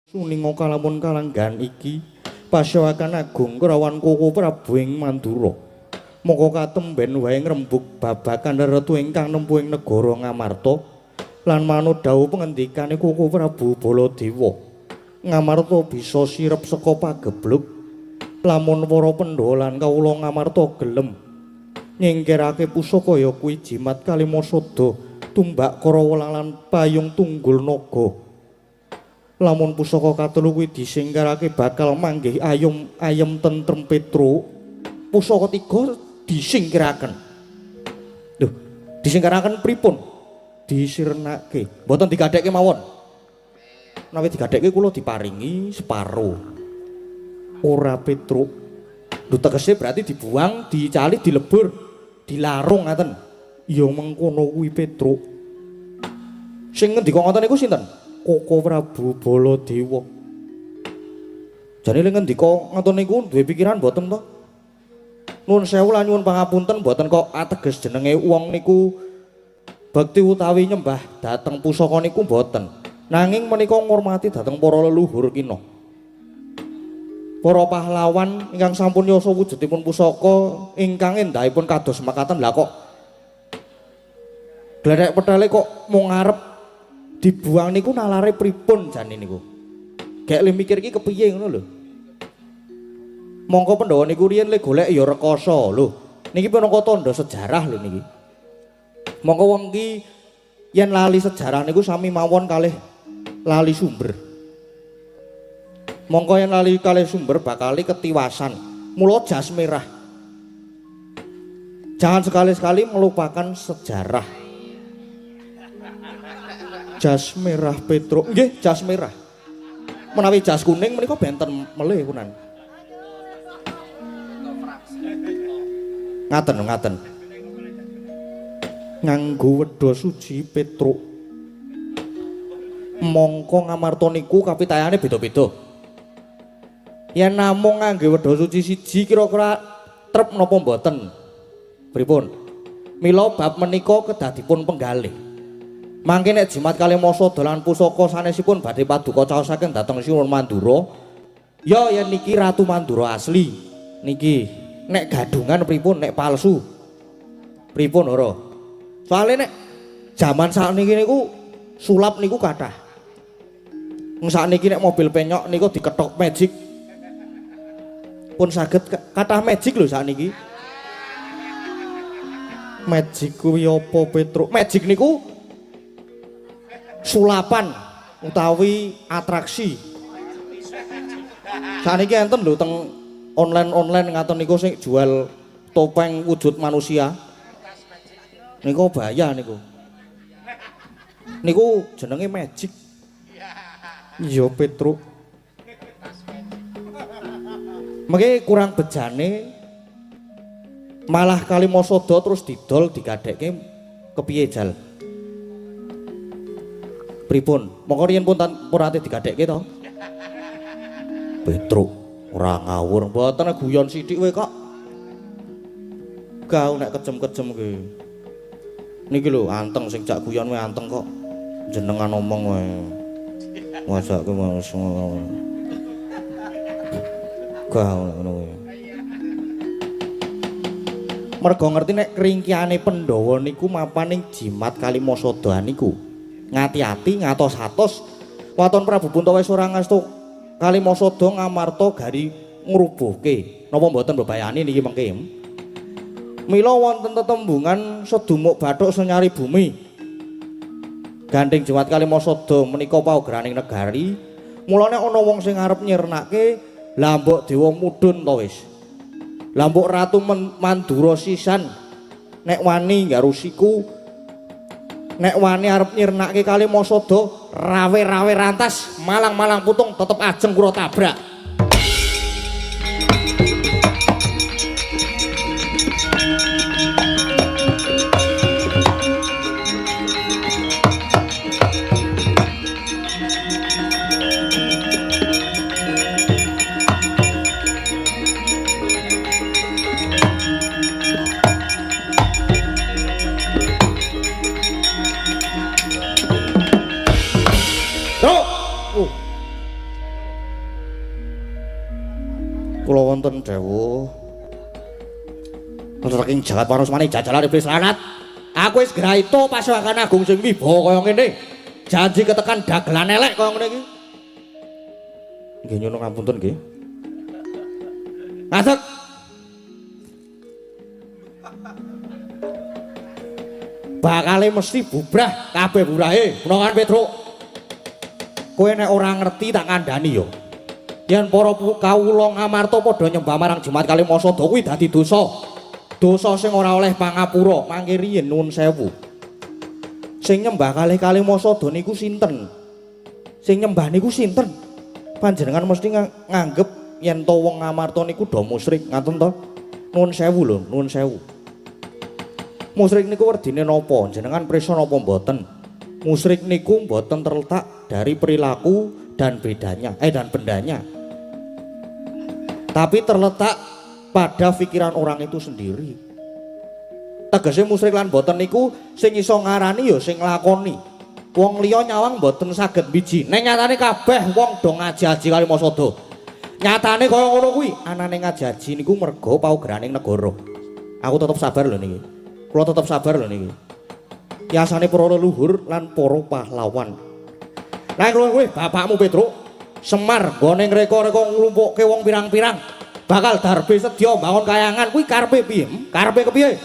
Suninga kalamun kalanggan iki pasyawakan agung krawan Koko Prabu ing Mandura. Moko katemben wae ngrembug babagan retu ingkang nempuh ing negara Ngamarta lan manut dawuh pengendikane Koko Prabu Baladewa. Ngamarta bisa sirep saka pageblug lamun para Pandhawa lan kawula Ngamarta gelem nyingkirake pusaka ya kuwi jimat Kalimasada, tumbak Karawa lan payung tunggul naga. Lamun pusaka katelu kuwi disingkirake bakal manggih ayom ayem tentrem Petruk. Pusaka tiga disingkiraken. Lho, disingkiraken pripun? Disirnake. Mboten digadhekke mawon. Menawi digadhekke kula diparingi separo. Ora Petruk. Lho tegese berarti dibuang, dicali, dilebur, dilarung ngaten. Ya mengkono kuwi Petruk. Sing ngendika ngoten niku sinten? Koko Prabu Baladewa. Jane le ngendika ngoten niku duwe pikiran mboten to? Nuwun sewu lan nyuwun pangapunten mboten kok ateges jenenge wong niku bekti utawi nyembah dhateng pusaka niku mboten. Nanging menika ngurmati dhateng para leluhur kina. Para pahlawan ingkang sampun yasa wujudipun pusaka ingkang endahipun kados mekaten. Lah kok gledhek petele kok mung arep dibuang niku nalare pripun jane niku? Gek le mikir iki kepiye ngono lho. Mongko Pandhawa niku riyen le golek ya rekoso lho. Niki pinangka tandha sejarah lho niki. Mongko wong ki yen lali sejarah niku sami mawon kalih lali sumber. Mongko yen lali kalih sumber bakali ketiwasan. Mula jas merah. Jangan sekali-sekali melupakan sejarah. Jas merah Petruk, nggih jas merah. Menawi jas kuning menika benten melih kunan. Ngaten ngaten. Nganggo wedha suci Petruk. Mongko Ngamarta niku kapitayane beda-beda. Yen namung ngangge wedha suci siji kira-kira trep napa mboten? Pripun? Mila bab menika kedah dipun penggalih. Mangke nek jimat Kalimasada lan pusaka sanesipun badhe paduka caosaken dhateng Sinuwun Mandura, ya yen niki Ratu Mandura asli. Niki nek gadungan pripun, nek palsu pripun ora? Soale nek jaman sakniki niku sulap niku kathah. Wong sakniki nek mobil penyok niku dikethok magic. Pun saged kathah magic lho sakniki. Magic kuwi apa Petruk? Magic niku sulapan utawi atraksi. Sakniki enten lho teng online-online ngaten niku sing jual topeng wujud manusia. Niku bahaya niku. Niku jenenge magic. Iya Petruk. Mengke kurang bejane malah Kalimasada terus didol digadhekke kepiye jal? Pripun? Mongko riyen pun ate digadhekke to? Petruk ora ngawur, mboten guyon sithik kowe kok. Gau nek kejem-kejem ki. Niki lho anteng sing jak guyon kowe anteng kok. Jenengan omong wae. Masake langsung. Gau ngono kuwi. Mergo ngerti nek kringkihane Pandhawa niku mapan ing jimat Kalimasada niku. Ngati-ati ngatos-atos waton Prabu Puntawesa ora ngasto Kalimasada Ngamarta gari ngrubuhke. Napa mboten bebayani niki mengke? Mila wonten tetembungan sedumuk bathuk senyari bumi. Gandeng jimat Kalimasada menika paugraning negari. Mulane ana wong sing arep nyirnake, lah mbok dewa mudhun to wis. Lah mbok Ratu Mandura sisan nek wani nggarusiku, nek wani arep nyirnake Kalimasada, rawe-rawe rantas, malang-malang putung tetep ajeng kula tabrak. Wonten dawuh. Saking jagat parosmane jajalan iblis lanat. Aku wis graito Pasewakan Agung sing wibawa kaya ngene. Janji ketekan dagelan elek kaya ngene iki. Nggih nyuwun ngapunten nggih. Ngadeg. Bakale mesti bubrah kabeh burahe. Menawan Petruk. Kowe nek ora ngerti tak kandhani ya. Yen para kawula Ngamarta padha nyembah marang Jumat Kalimasada kuwi dadi dosa. Dosa sing ora oleh pangapura, mangke riyin nuwun sewu. Sing nyembah kalih Kalimasada niku sinten? Sing nyembah niku sinten? Panjenengan mesti nganggep yen to wong Ngamarta niku do musyrik, ngaten to? Nuwun sewu lho, nuwun sewu. Musyrik niku werdine napa? Jenengan prisa napa mboten? Musyrik niku mboten terletak dari perilaku dan bedanya, dan bendanya. Tapi terletak pada pikiran orang itu sendiri. Tegese musyrik lan mboten niku sing iso ngarani ya sing nglakoni. Wong liya nyawang mboten saged biji. Ning nyatane kabeh wong do ngaji-aji Kalimasada. Nyatane kaya ngono kuwi, anane ngaji-aji niku merga paugraning negara. Aku tetep sabar lho niki. Kula tetep sabar lho niki. Yasane para leluhur lan para pahlawan. Lah kowe bapakmu Petruk Semar nggone ngreka-reka nglumpukke wong pirang-pirang bakal darbe sedya mbangun kayangan kuwi karepe piye? Karepe kepiye?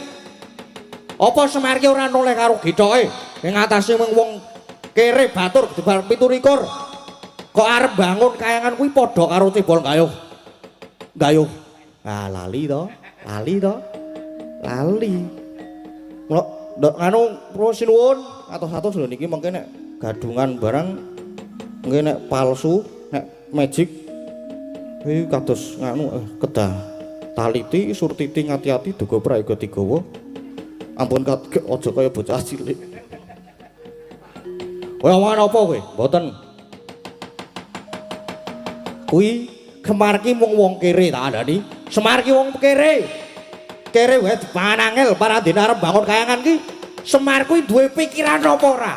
Apa Semar ki ora noleh karo gethoke ing atase mung wong kere batur gedebar 27. Kok arep bangun kayangan kuwi padha karo cebol gayuh. Gayuh. Ah lali to, lali to. Lali. Mula ndok nganu pro sinuwun atos-atos lho niki mengke nek gadungan barang mengke nek palsu, nek magic kuwi kados nganu kedah taliti surtiti ngati-ati duga prayoga digawa. Ampun aja kaya bocah cilik. Kowe omongan apa kowe? Mboten. Kuwi Semar ki mung wong kere tak kandhani. Semar ki wong kere. Kere wae dipangan angel parandene arep bangun kayangan ki. Semar kuwi duwe pikiran apa ora?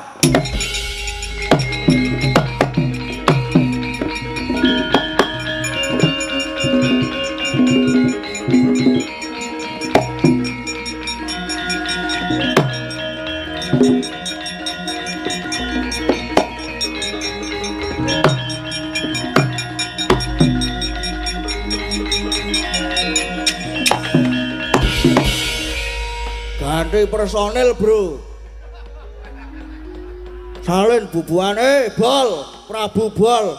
Ganti personil, Bro. Salin bubuhane Bol, Prabu Bol.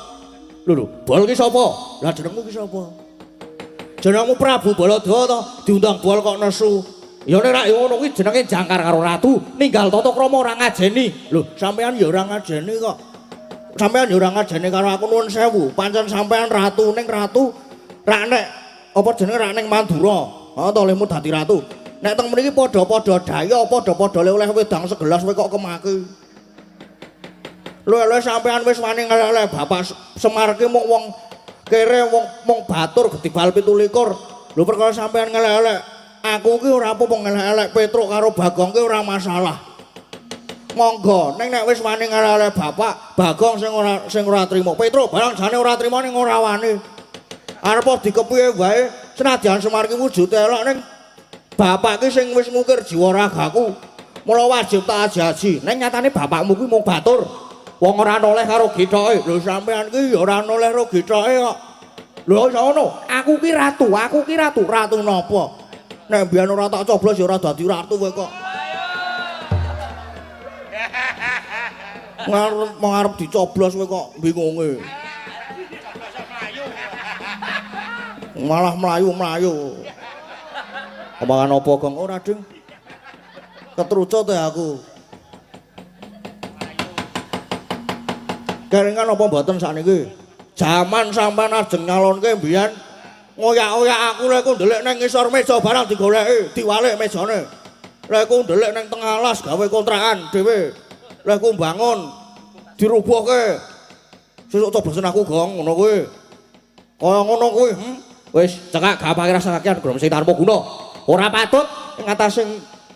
Lho lho, Bol ki sapa? Lah jenengmu ki sapa? Jenengmu Prabu Balada to, diundang Bol kok nesu. Ya nek ra ngono kuwi jenenge jangkar karo ratu, ninggal tata krama ora ngajeni. Lho, sampean ya ora ngajeni kok. Sampean ya ora ngajeni karo aku nuwun sewu. Pancen sampean ratu ning ratu rak nek apa jenenge rak ning Mandura. Ha to lehmu dadi ratu. Nek teng mriki padha-padha daya, padha-padha oleh wedang segelas kowe kok kemaki. Luwe-luwe sampean wis wani ngelek Bapak Semar ki mung wong kere wong mung batur gedibal 27. Lho perkara sampean ngelek-elek, aku ki ora apa-apa ngelek-elek Petruk karo Bagong ki ora masalah. Monggo, ning nek wis wani ngelek-elek Bapak, Bagong sing ora trimo. Petruk barang jane ora trimo ning ora wani. Arep dikepiye wae, senadyan Semar ki wujude elek ning bapak ki sing wis ngukir jiwa ragaku. Mula wajib tak aji-aji. Ning nyatane bapakmu kuwi mung batur. Wong ora noleh karo gethoke. Lho sampean ki ya ora noleh karo gethoke kok. Lho iso ngono? Aku ki ratu, aku ki ratu. Ratu napa? Nek mbiyen ora tak coblos ya ora dadi ratu kowe kok. Ngarep ngarep dicoblos kowe kok bingunge. Malah mlayu-mlayu. Omongan apa, Gong? Ora, Ding. Ketrucut ya aku. Kelingan apa mboten sakniki? Jaman sampean ajeng nyalonke mbiyen ngoyak-oyak aku lek ku ndelik nang ngisor meja barang digoleki, diwalik mejane. Lek ku ndelik nang tengah alas gawe kontrakan dhewe. Lek ku mbangun dirubuhke. Sesuk coblosen aku, Gong, ngono kuwi. Kaya ngono kuwi, Wis cekak gapake rasa kakean grom sing tanpa guna. Ora patut ing atase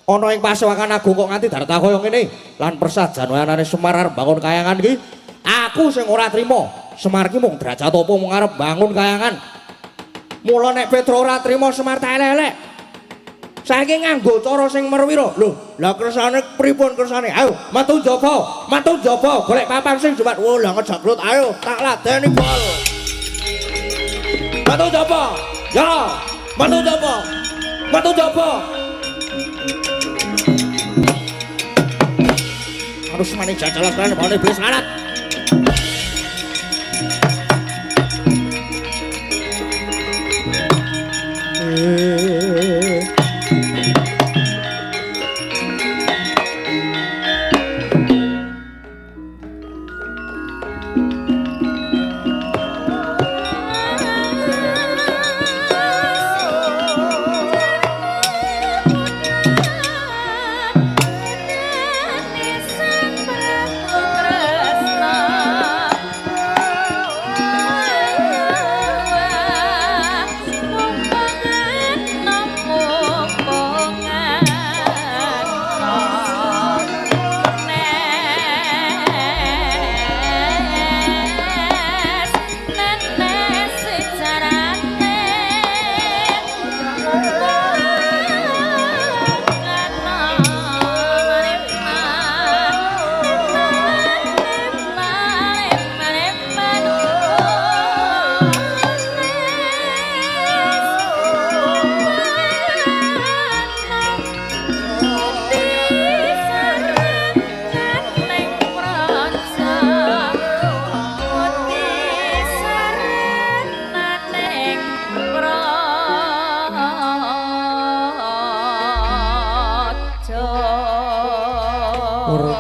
ana ing Pasewakan Agung kok nganti darta kaya ngene. Lan persajan anane Semar arep bangun kayangan iki, aku sing ora trima. Semar ki mung derajat apa mung arep bangun kayangan. Mula nek Petro ora trima Semar tak elek-elek. Saiki nganggo cara sing merwira. Lho, lah kersane pripun kersane? Ayo, metu njaba, metu njaba, golek papan sing jumat. Wo, lah ngejagrut, ayo tak ladeni bol. Metu njaba. Ya, metu njaba. Metu njaba. Harus maning jajalan kan bone iblis larat.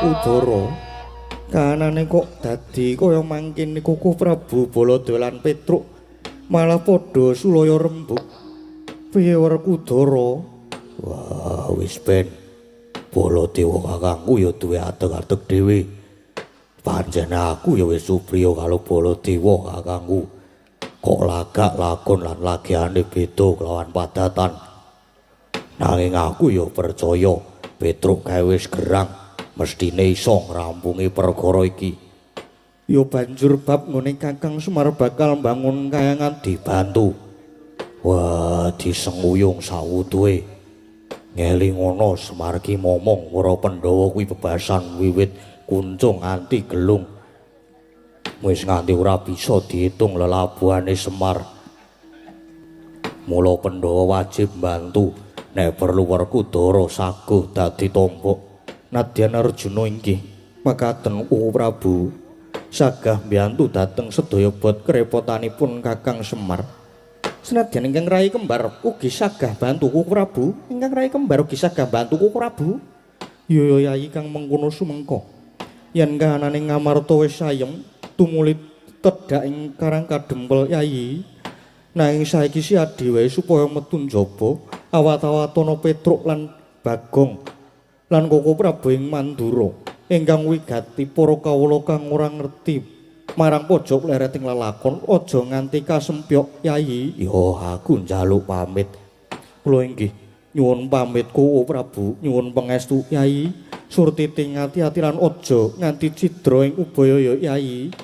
Udara kahanane kok dadi kaya mangkene Koko Prabu Baladha lan Petruk malah padha sulaya rembug. Piye Werkudara? Wah, wis ben. Baladewa kakangku ya duwe adeg-adeg dhewe. Pancen aku ya wis supriya karo Baladewa kakangku. Kok lagak lakon lan lagiane beda kelawan padatan. Nanging aku ya percaya Petruk kae wis gerang. Mestine iso ngrampungi perkara iki. Ya banjur bab nggone Kakang Semar bakal mbangun kayangan dibantu. Wah, disenguyung sawutuhe. Ngelingono Semar ki momong para Pandhawa kuwi bebasan wiwit kuncung nganti gelung. Wis nganti ora bisa diitung lelabuhane Semar. Mula Pandhawa wajib mbantu nek perlu Werkudara saguh dadi tombok. Nadyan Arjuna inggih makaten Prabu sagah mbiyantu dhateng sedaya bot kerepotanipun Kakang Semar. Senadyan ingkang rai kembar ugi sagah bantu Prabu, ingkang rai kembar ugi sagah bantu Prabu. Ya yayi kang mengkono sumengko. Yen kahanane Ngamarta wis sayem tumuli tedhak ing Karang Kadempel yayi. Nanging saiki siadi wae supaya metu njaba awat-awatana Petruk lan Bagong lan Koko Prabu ing Mandura ingkang wigati para kawula kang ora ngerti marang pojok lereting lelakon aja nganti kasempyok yayi. Ya aku njaluk pamit. Kula inggih nyuwun pamit Koko Prabu, nyuwun pangestu yayi. Surtiti ngati-ati lan aja nganti cidra ing ubaya ya yayi.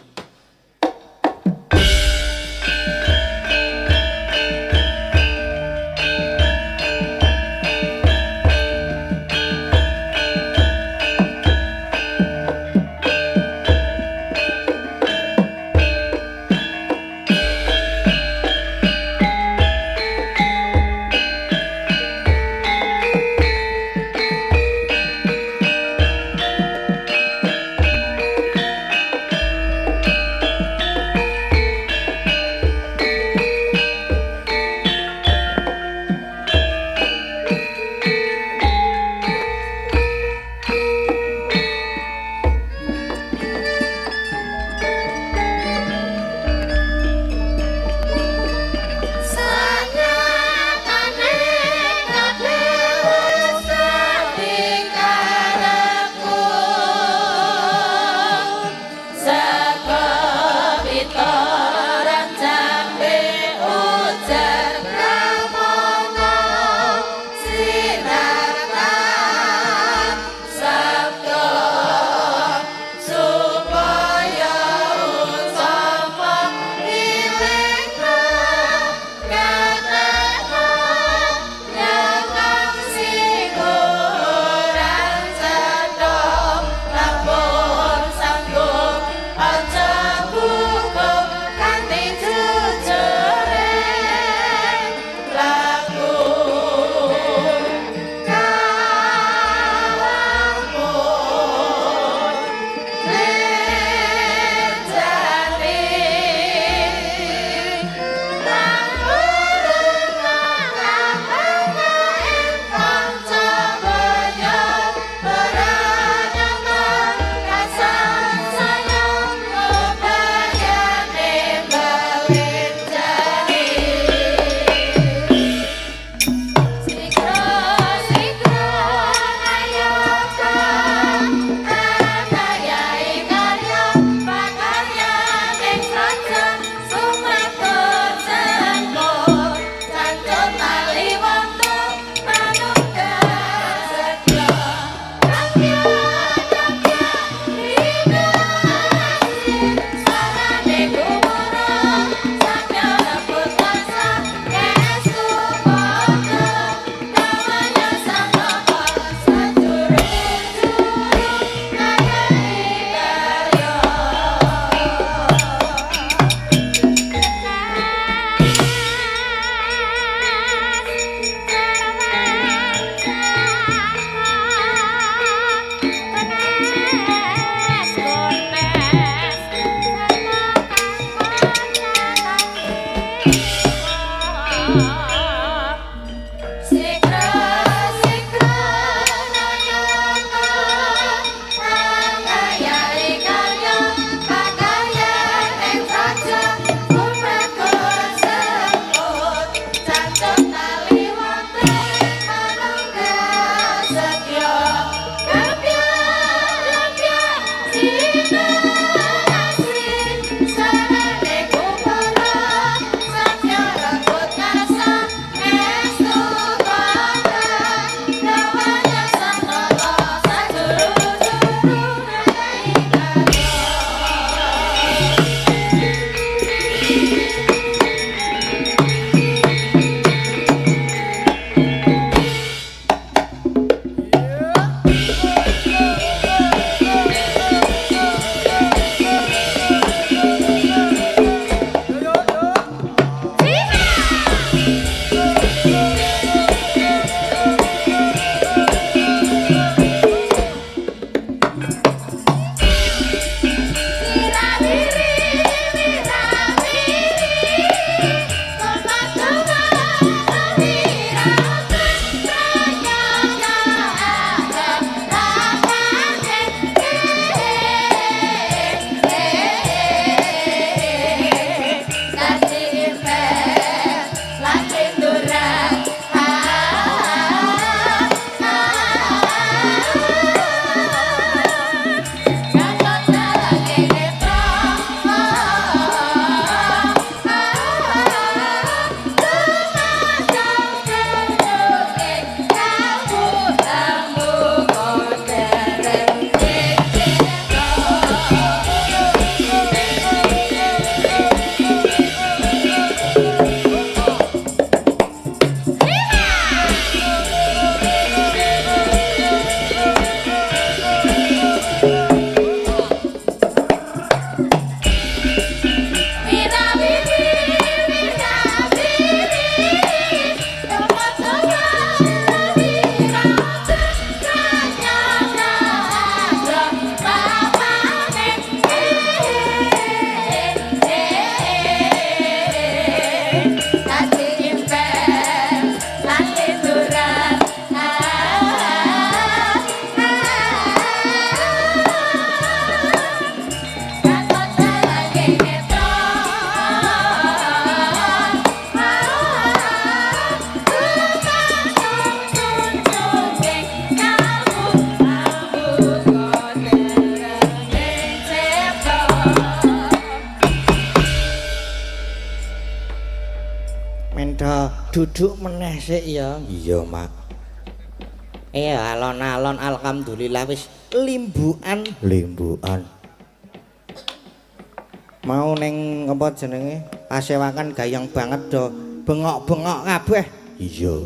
Duduk meneh sik ya. Iya, Mak. Alon-alon alhamdulillah wis limbukan. Limbukan. Mau ning apa jenenge? Pasewakan gayeng banget do. Bengok-bengok kabeh. Iya.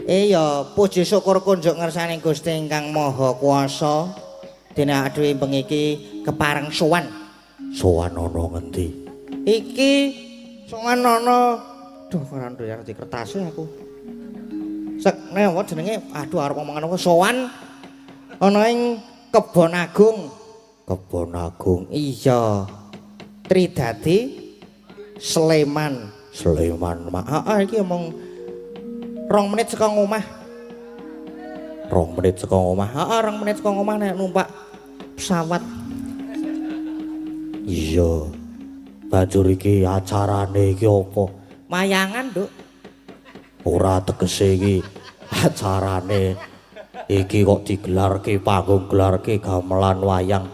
Ya puji syukur kunjuk ngersane Gusti ingkang Maha Kuwasa. Dene awake dhewe bengi iki kepareng sowan. Sowan ana ngendi? Iki sowan ana. Duh, ora nduwe di kertase aku. Sek nek apa jenenge? Aduh arep omongan apa? Sowan ana ing Kebon Agung. Kebon Agung. Iya. Tridadi Sleman. Sleman, Mak. Heeh, iki omong 2 menit saka ngomah. 2 menit saka ngomah. Heeh, 2 menit saka ngomah nek numpak pesawat. Iya. Banjur iki acarane iki apa? Wayangan, Nduk. Ora tegese iki acarane iki kok digelarke panggung gelarke gamelan wayang.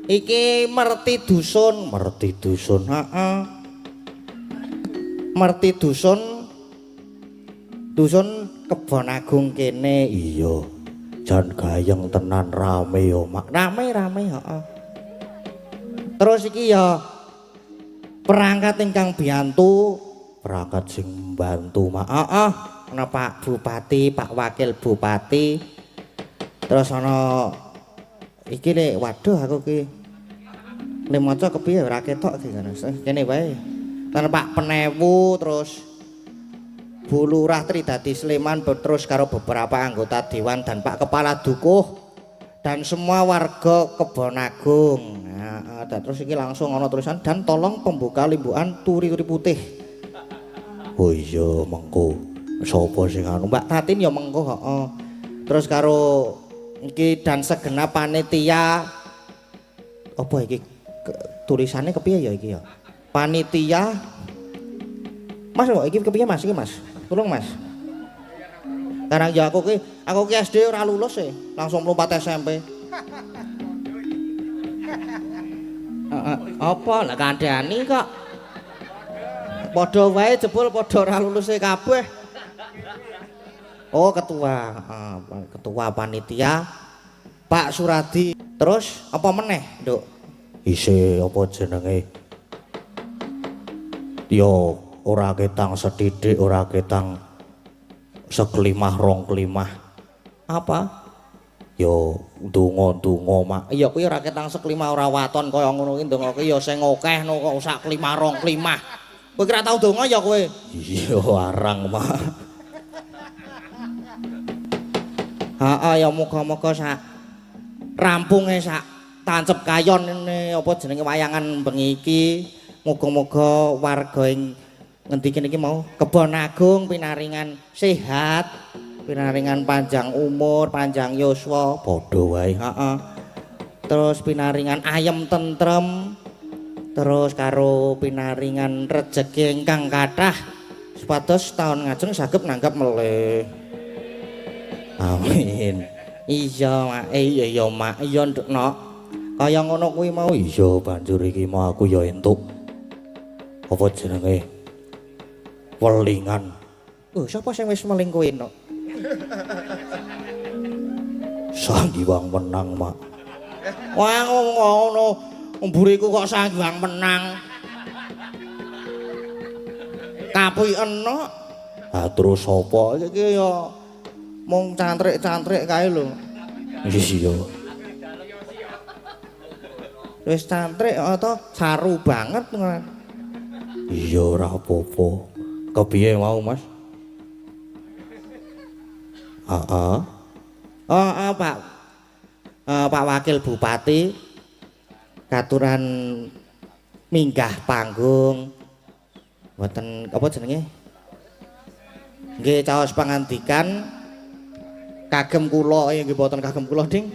Iki merti dusun, merti dusun. Heeh. Merti dusun. Dusun Kebon Agung kene. Iya. Jan gayeng tenan rame ya, Mak. Rame-rame, heeh. Terus iki ya perangkat ingkang biyantu, perangkat sing mbantu, Mak. Heeh, ana Pak Bupati, Pak Wakil Bupati. Terus ana iki lek waduh aku ki nek maca kepiye ora ketok iki kene wae. Ana Pak Penewu, terus Bu Lurah Tridadi Sleman, terus karo beberapa anggota dewan dan Pak Kepala Dukuh dan semua warga Kebon Agung. Nah, terus iki langsung ana tulisan dan tolong pembuka limbukan turi-turi putih. Oh iya, mengko. Sapa sing anu? Mbak Tatin ya mengko, heeh. Terus karo iki dan segenap panitia apa iki tulisannya kepiye ya iki ya? Panitia Mas kok iki kepiye Mas iki Mas? Tolong Mas. Karang ya aku ki SD ora lulus e, langsung mlumpat SMP. Heeh, apa lah kandhani kok. Padha wae jebul padha ora luluse kabeh. Oh, ketua, ketua panitia Pak Suradi. Terus apa meneh, Nduk? Isih apa jenenge? Yo ora ketang sethithik, ora ketang seklimah rong klimah. Apa? Yo ndonga-ndonga, Mak. Iya kuwi ora ketang seklimah ora waton kaya ngono kuwi ndonga kuwi ya sing akeh no kok sak klimah rong klimah. Kowe kira tau ndonga ya kowe? Iya arang, Mak. Heeh ya muga-muga sak rampunge sak tancep kayon ngene apa jenenge wayangan bengi iki. Muga-muga warga ing ngendi kene iki mau Kebon Agung pinaringan sehat, pinaringan panjang umur, panjang yuswa, padha wae. Heeh. Terus pinaringan ayem tentrem, terus karo pinaringan rejeki ingkang kathah supados taun ngajeng saged nanggap melih. Amin. Iya, Mak. Iya ya, Mak. Iya, Nduk, Nok. Kaya ngono kuwi mau. Iya, banjur iki mau aku ya entuk. Apa jenenge? Welingan. Oh, sapa sing wis meling kowe, Nok? Sang Hyang Menang, Mak. Wah, ngono. Mburiku kok Sang Hyang Menang. Kapuken, Nok. Ha terus sapa? Iki ya mung cantrik-cantrik kae lho. Iya. Wis cantrik atau saru banget. Iya ora apa-apa. Kepiye mau, Mas? Heeh. Heeh, Pak. Pak Wakil Bupati katuran minggah panggung. Mboten apa jenenge? Nggih caos pangandikan kagem kula nggih mboten kagem kula, Ding.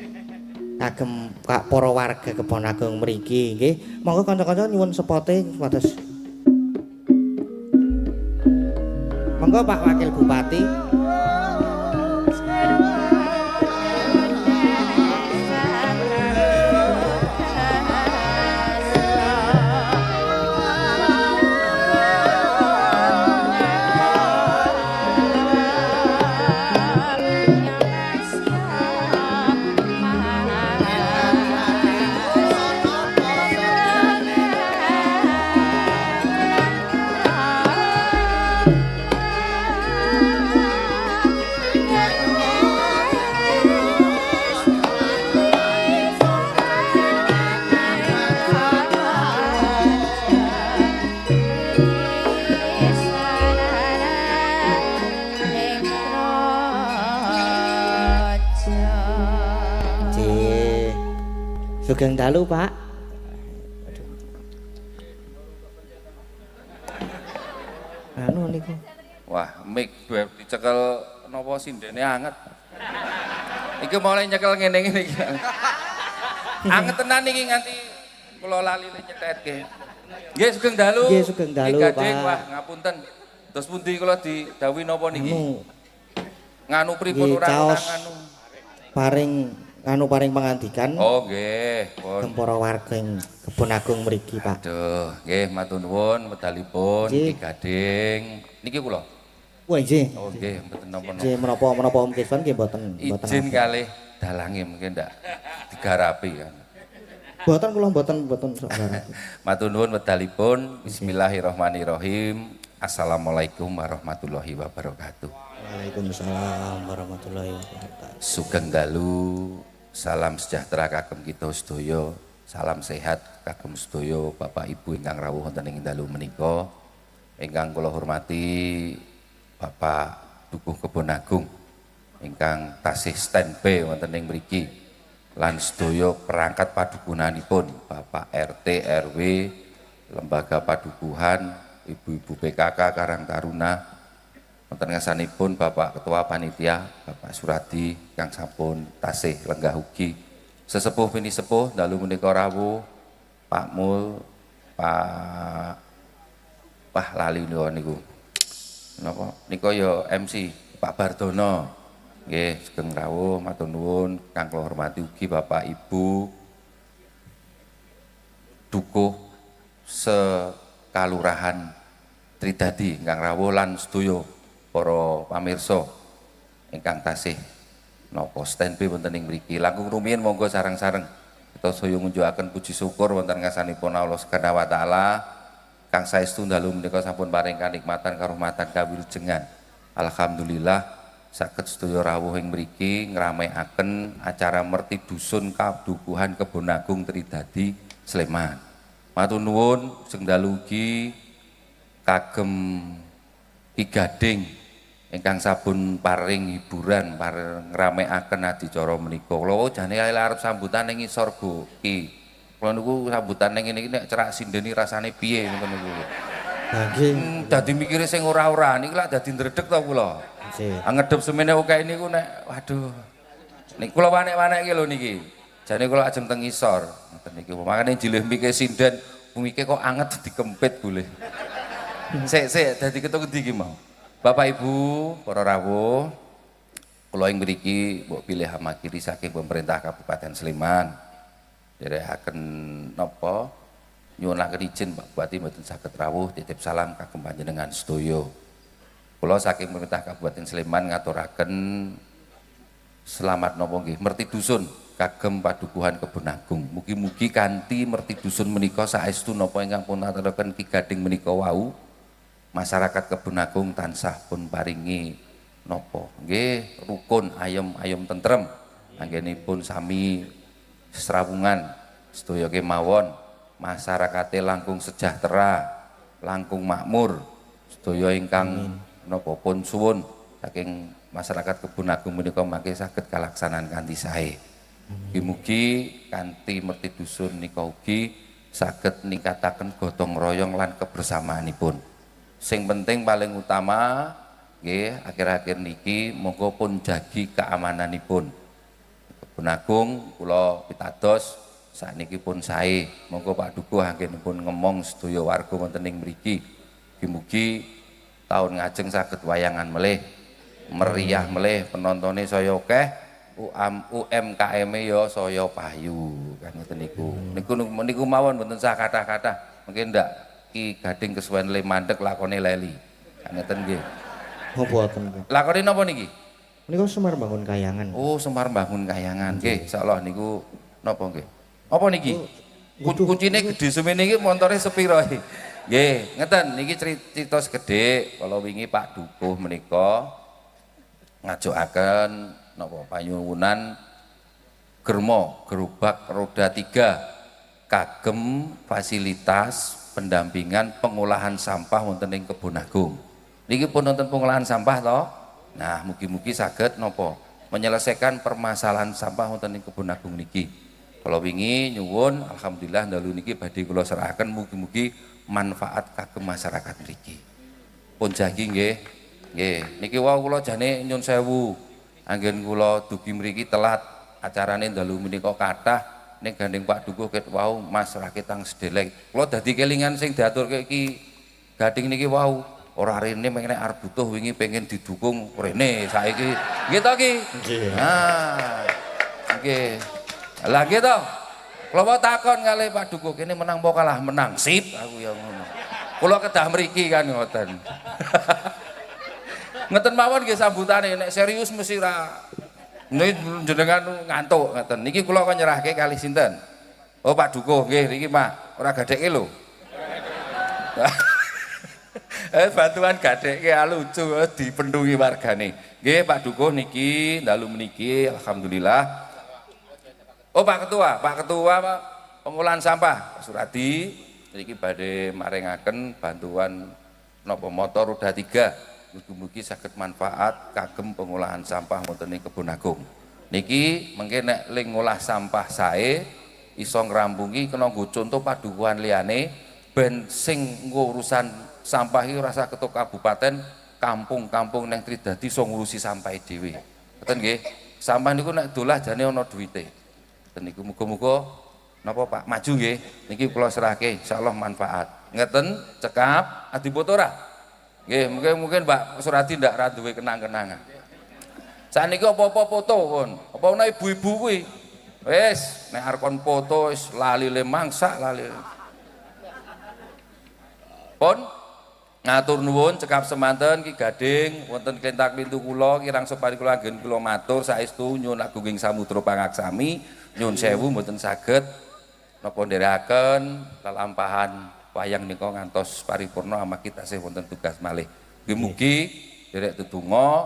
Kagem para warga Kebon Agung mriki nggih. Monggo kanca-kanca nyuwun sepote supados. Monggo Pak Wakil Bupati. Sugeng dalu, Pak. Aduh. Anu niku. Wah, mic dicekel napa sindene anget. Iki mulai nyekel ngene-ngene iki. Anget tenan iki nganti kula lali nyetetke. Nggih, sugeng dalu. Nggih, sugeng dalu, Gading, Pak. wah, ngapunten. Terus pundi kula didhawuhi napa niki? Anu, Nganu pripun nggih, ora caos nganu. Paring anu paring pangandikan. Oh, nggih, pun. Para warga ing Kebon Agung mriki, Pak. Aduh, nggih matur nuwun medalipun Ki Gading. Niki kula. Wah, nggih. Oh, nggih, mboten napa-napa. Nggih, menapa-menapa Om Kiswan nggih mboten mboten. Izin kalih dalange mungkin ndak digarapi kan. Mboten kula mboten mboten sok garapi. Matur nuwun wedalipun. Bismillahirrahmanirrahim. Assalamualaikum warahmatullahi wabarakatuh. Waalaikumsalam warahmatullahi wabarakatuh. Sugeng dalu, salam sejahtera kagem kita sedaya, salam sehat kagem sedaya Bapak Ibu ingkang rawuh wonten ing dalu menika. Ingkang kula hormati Bapak Dukuh Kebon Agung ingkang tasih standby wonten ing mriki lan sedaya perangkat padukunanipun Bapak RT, RW, lembaga padukuhan, ibu-ibu PKK Karang Taruna, wonten ngarsanipun Bapak Ketua Panitia, Bapak Suradi kang sampun tasih lenggah ugi. Sesepuh pinisepuh dalu menika rawuh Pak Mul, Pak Wah lali niku. Napa? Nika ya MC Pak Bardono. Nggih, sugeng rawuh, matur nuwun kang kula hormati ugi Bapak Ibu dukuh sekalurahan Tridadi ingkang rawuh lan sedaya para pamirsa ingkang tasih napa standby wonten ing mriki. Langkung rumiyin monggo sareng-sareng kita saya ngunjukaken puji syukur wonten ngarsanipun Allah Subhanahu wa taala kang saestu dalu menika sampun paring kanikmatan karahmatan kawilujengan. Alhamdulillah saged sedaya rawuh ing mriki ngramekaken acara merti dusun Kadukuhan Kebon Agung Tridadi Sleman. Matur nuwun sing dalu ugi kagem Ki Gading ingkang sabun paring hiburan paring ngramekaken adicara menika. Kula jane arep sambutan ning ngisor Go Ki. Kula niku sambutan ning ngene iki nek cerak sindeni rasane piye ngoten niku. Lah nggih. Dadi mikire sing ora-ora niki lak dadi ndredeg to kula. Nggih. Ngedep semene akeh niku nek waduh. Nek kula wanek-wanek iki lho niki. Jane kula ajeng teng ngisor ngoten niku. Makane jilih mike sinden, mike kok anget dikempit boleh. Sik dadi ketuk endi iki mau. Bapak Ibu, para rawuh, kula ing mriki mbok pilih hamakili saking pemerintah Kabupaten Sleman. Nderekaken napa nyuwunaken izin Pak Bupati mboten saged rawuh, titip salam kagem panjenengan sedaya. Kula saking pemerintah Kabupaten Sleman ngaturaken selamat napa nggih merti dusun kagem Padukuhan Kebon Agung. Mugi-mugi kanthi merti dusun menika saestu napa ingkang pun aturaken Ki Gading menika wau, masyarakat Kebon Agung tansah pun paringi napa nggih rukun ayem-ayem tentrem, anggenipun sami srawungan sedaya kemawon, masyarakate langkung sejahtera, langkung makmur, sedaya ingkang napa pun suwun saking masyarakat Kebon Agung menika mangke saged kalaksanan kanthi sae. Mugi-mugi kanthi merti dusun nika ugi saged ningkataken gotong royong lan kebersamaanipun. Sing penting paling utama nggih akhir-akhir niki monggo pun jagi keamananipun. Kebon Agung kula pitados sakniki pun sae. Monggo Pak Dukuh anggenipun ngemong sedaya warga wonten ing mriki. Mugi-mugi taun ngajeng saged wayangan melih, meriah melih, penontone saya akeh, UMKM ya saya payu kan ngoten niku. Niku niku mawon mboten sah kathah-kathah. Mungkin ndak Ki Gading kesuwen le mandek lakone leli. Kan ngoten nggih. Oh boten. Lakone napa niki? Niku Semar Bangun Kayangan. Oh, Semar Bangun Kayangan. Nggih, insyaallah niku napa nggih? Apa niki? Kuncine gedhe semene iki montore sepiro iki? Nggih, ngeten niki crita sekedhik. Kala wingi Pak Dukuh menika ngajokaken napa panyuwunan germo gerobak roda 3 kagem fasilitas pendampingan pengolahan sampah wonten ing Kebon Agung. Niki pun wonten pengolahan sampah toh? Nah, mugi-mugi saged napa menyelesaikan permasalahan sampah wonten ing Kebon Agung niki. Kula wingi nyuwun alhamdulillah dalu niki badhe kula serahaken mugi-mugi manfaat kagem masyarakat mriki. Pun janji nggih. Nggih, niki wau kula jane nyun sewu. Anggen kula dugi mriki telat acarane dalu menika kathah ning gandeng Pak Dukuh ket wau Mas raketang sedelek. Kula dadi kelingan sing diaturke iki Gading niki wau ora rene mengene arep butuh wingi pengen didukung rene saiki. Nggih to ki? Nggih. Ah. Nggih. Lah nggih to. Kula wae takon kalih Pak Dukuh kene menang apa kalah? Menang. Sip aku ya ngono. Kula kedah mriki kan ngoten. Ngeten mawon nggih sambutane nek serius mesti ra niki jenengan ngantuk ngoten. Niki kula kon nyerahke kalih sinten? Oh Pak Dukuh nggih niki Pak, ora gadekke lho. Bantuan gadekke lucu dipendungi wargane. Nggih Pak Dukuh niki dalu meniki alhamdulillah. Oh Pak Ketua Pak pengolahan sampah Pak Suradi niki badhe maringaken bantuan napa motor roda 3 mugi-mugi saged manfaat kagem pengolahan sampah wonten ing Kebon Agung. Niki mengke nek ling ngolah sampah sae iso ngrampungi kena nggo contoh padukuhan liyane ben sing nggo urusan sampah iki ora usah ketuk kabupaten, kampung-kampung nang Tridadi iso ngurusi sampah dhewe. Ngoten nggih. Sampah niku nek dolah jane ana duwite. Ngoten niku muga-muga napa Pak maju nggih. Niki kula serahke insyaallah manfaat. Ngeten cekap adipoto ora? Nggih, mungkin Pak Suradi ndak ra duwe kenang-kenangan. Sakniki apa-apa foto pun. Apa ana ibu-ibu kuwi? Wis, nek arep kon foto wis lali le mangsak lali. Pun ngatur nuwun cekap semanten Ki Gading wonten klentak-klintu kula kirang separi kula anggen kula matur saestu nyuwun agunging samudra pangaksami nyuwun sewu mboten saged napa nderekaken lelampahan wayang nika ngantos paripurna amargi tasih wonten tugas malih. Mugi-mugi nderek tetungga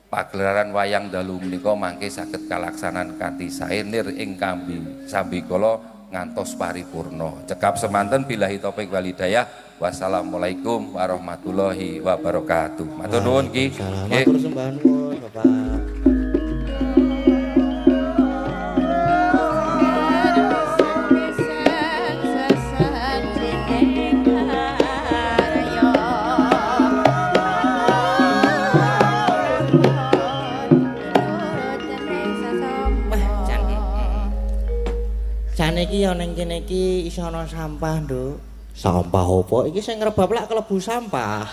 pagelaran wayang dalu menika mangke saged kalaksanan kanthi sae nir ing kambi sambikala ngantos paripurna. Cekap semanten billahi taufik wal hidayah. Wassalamualaikum warahmatullahi wabarakatuh. Matur nuwun Ki. Matur sembah nuwun Bapak. Jane iki ya ning kene iki iso ana sampah, Nduk. Sampah apa? Iki sing ngrebab lak kelebu sampah.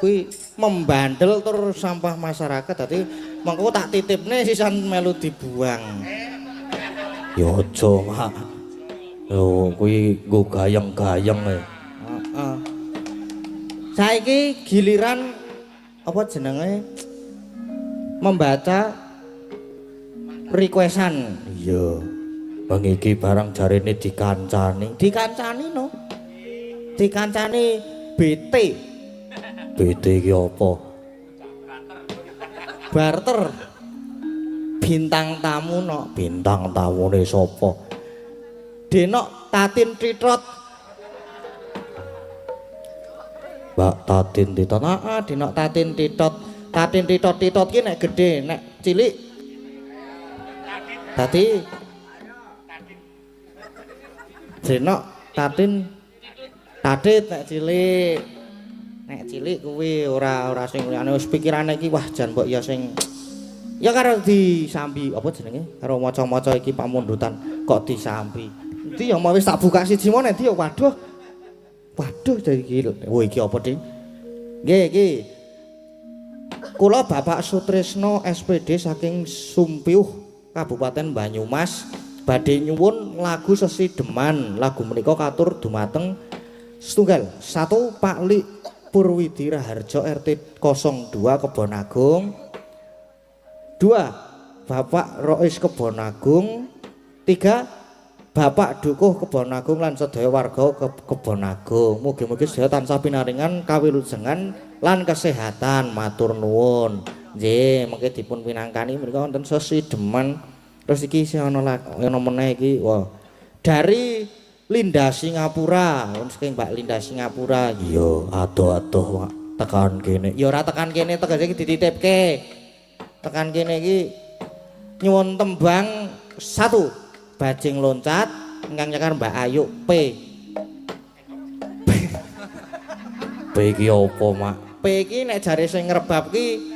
Kuwi membandel tur sampah masyarakat dadi mengko tak titipne sisan melu dibuang. Ya aja, Mak. Yo kuwi nggo gayeng-gayeng e. Heeh. Saiki giliran apa jenenge membaca requestan. Iya. Bang iki barang jarene dikancani. Dikancani no. Dikancani BT. BT iki apa? Barter. Bintang tamu no. Bintang tamune sapa? Denok Tatin Titot. Mbak Tatin Titot. Heeh, Denok Tatin Titot. Tatin Titot Titot ki nek gedhe, nek cilik dadi Denok Tatin Tatit nek cilik. Nek cilik kuwi ora sing liyane wis pikirane iki wah jan mbok ya sing ya karo disambi apa jenenge karo maca-maca iki pamundutan kok disambi. Endi ya mau wis tak buka siji mau endi ya waduh. Waduh dari iki. Oh iki apa Ding? Nggih iki. Kula Bapak Sutrisno SPD saking Sumpiuh Kabupaten Banyumas badhe nyuwun lagu Sesideman. Lagu menika katur dumateng setunggal 1 Pak Lik Purwidi Raharjo RT 02 Kebon Agung, 2 Bapak Rois Kebon Agung, 3 Bapak Dukuh Kebon Agung lan sedaya warga Kebon Agung. Mugi-mugi sedaya tansah pinaringan kawilujengan lan kesehatan. Matur nuwun. Nggih, mengke dipun pinangkani menika wonten Sesideman. Terus iki isih ana meneh iki. Wah. Dari Linda Singapura, saking Mbak Linda Singapura. Iya, adoh-adoh Pak, tekan kene. Ya ora tekan kene, tegese iki dititipke. Tekan kene iki Nyuwun tembang 1 Bajing Loncat ingkang nyekar Mbak Ayu P. P iki apa, Mak? P iki nek jare sing ngrebab ki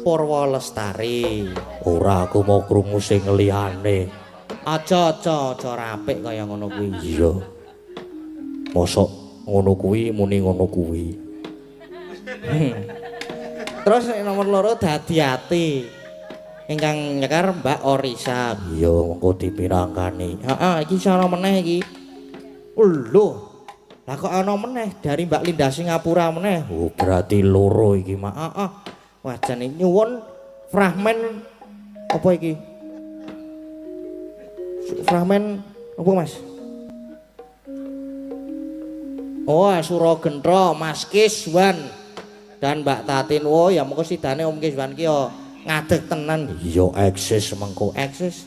Purwa Lestari. Ora, aku mau krungu sing liyane. Aja aja aja rapik kaya ngono kuwi. Iya. Mosok ngono kuwi muni ngono kuwi. Terus nek nomor 2 Dadi Ati. Ingkang nyekar Mbak Orisa. Iya, mengko dipirangkani. Heeh, iki ana meneh iki. Lho. Lah kok ana meneh dari Mbak Linda Singapura meneh. Oh, berarti loro iki, Mak. Heeh. Wah, jane nyuwun fragmen apa iki? Fragmen apa, Mas? Oh, Sura Gentra, Mas Kiswan dan Mbak Tatin. Oh, ya mengko sidane Om Kiswan ki yo ngadeg tenan. Iya, eksis mengko. Eksis.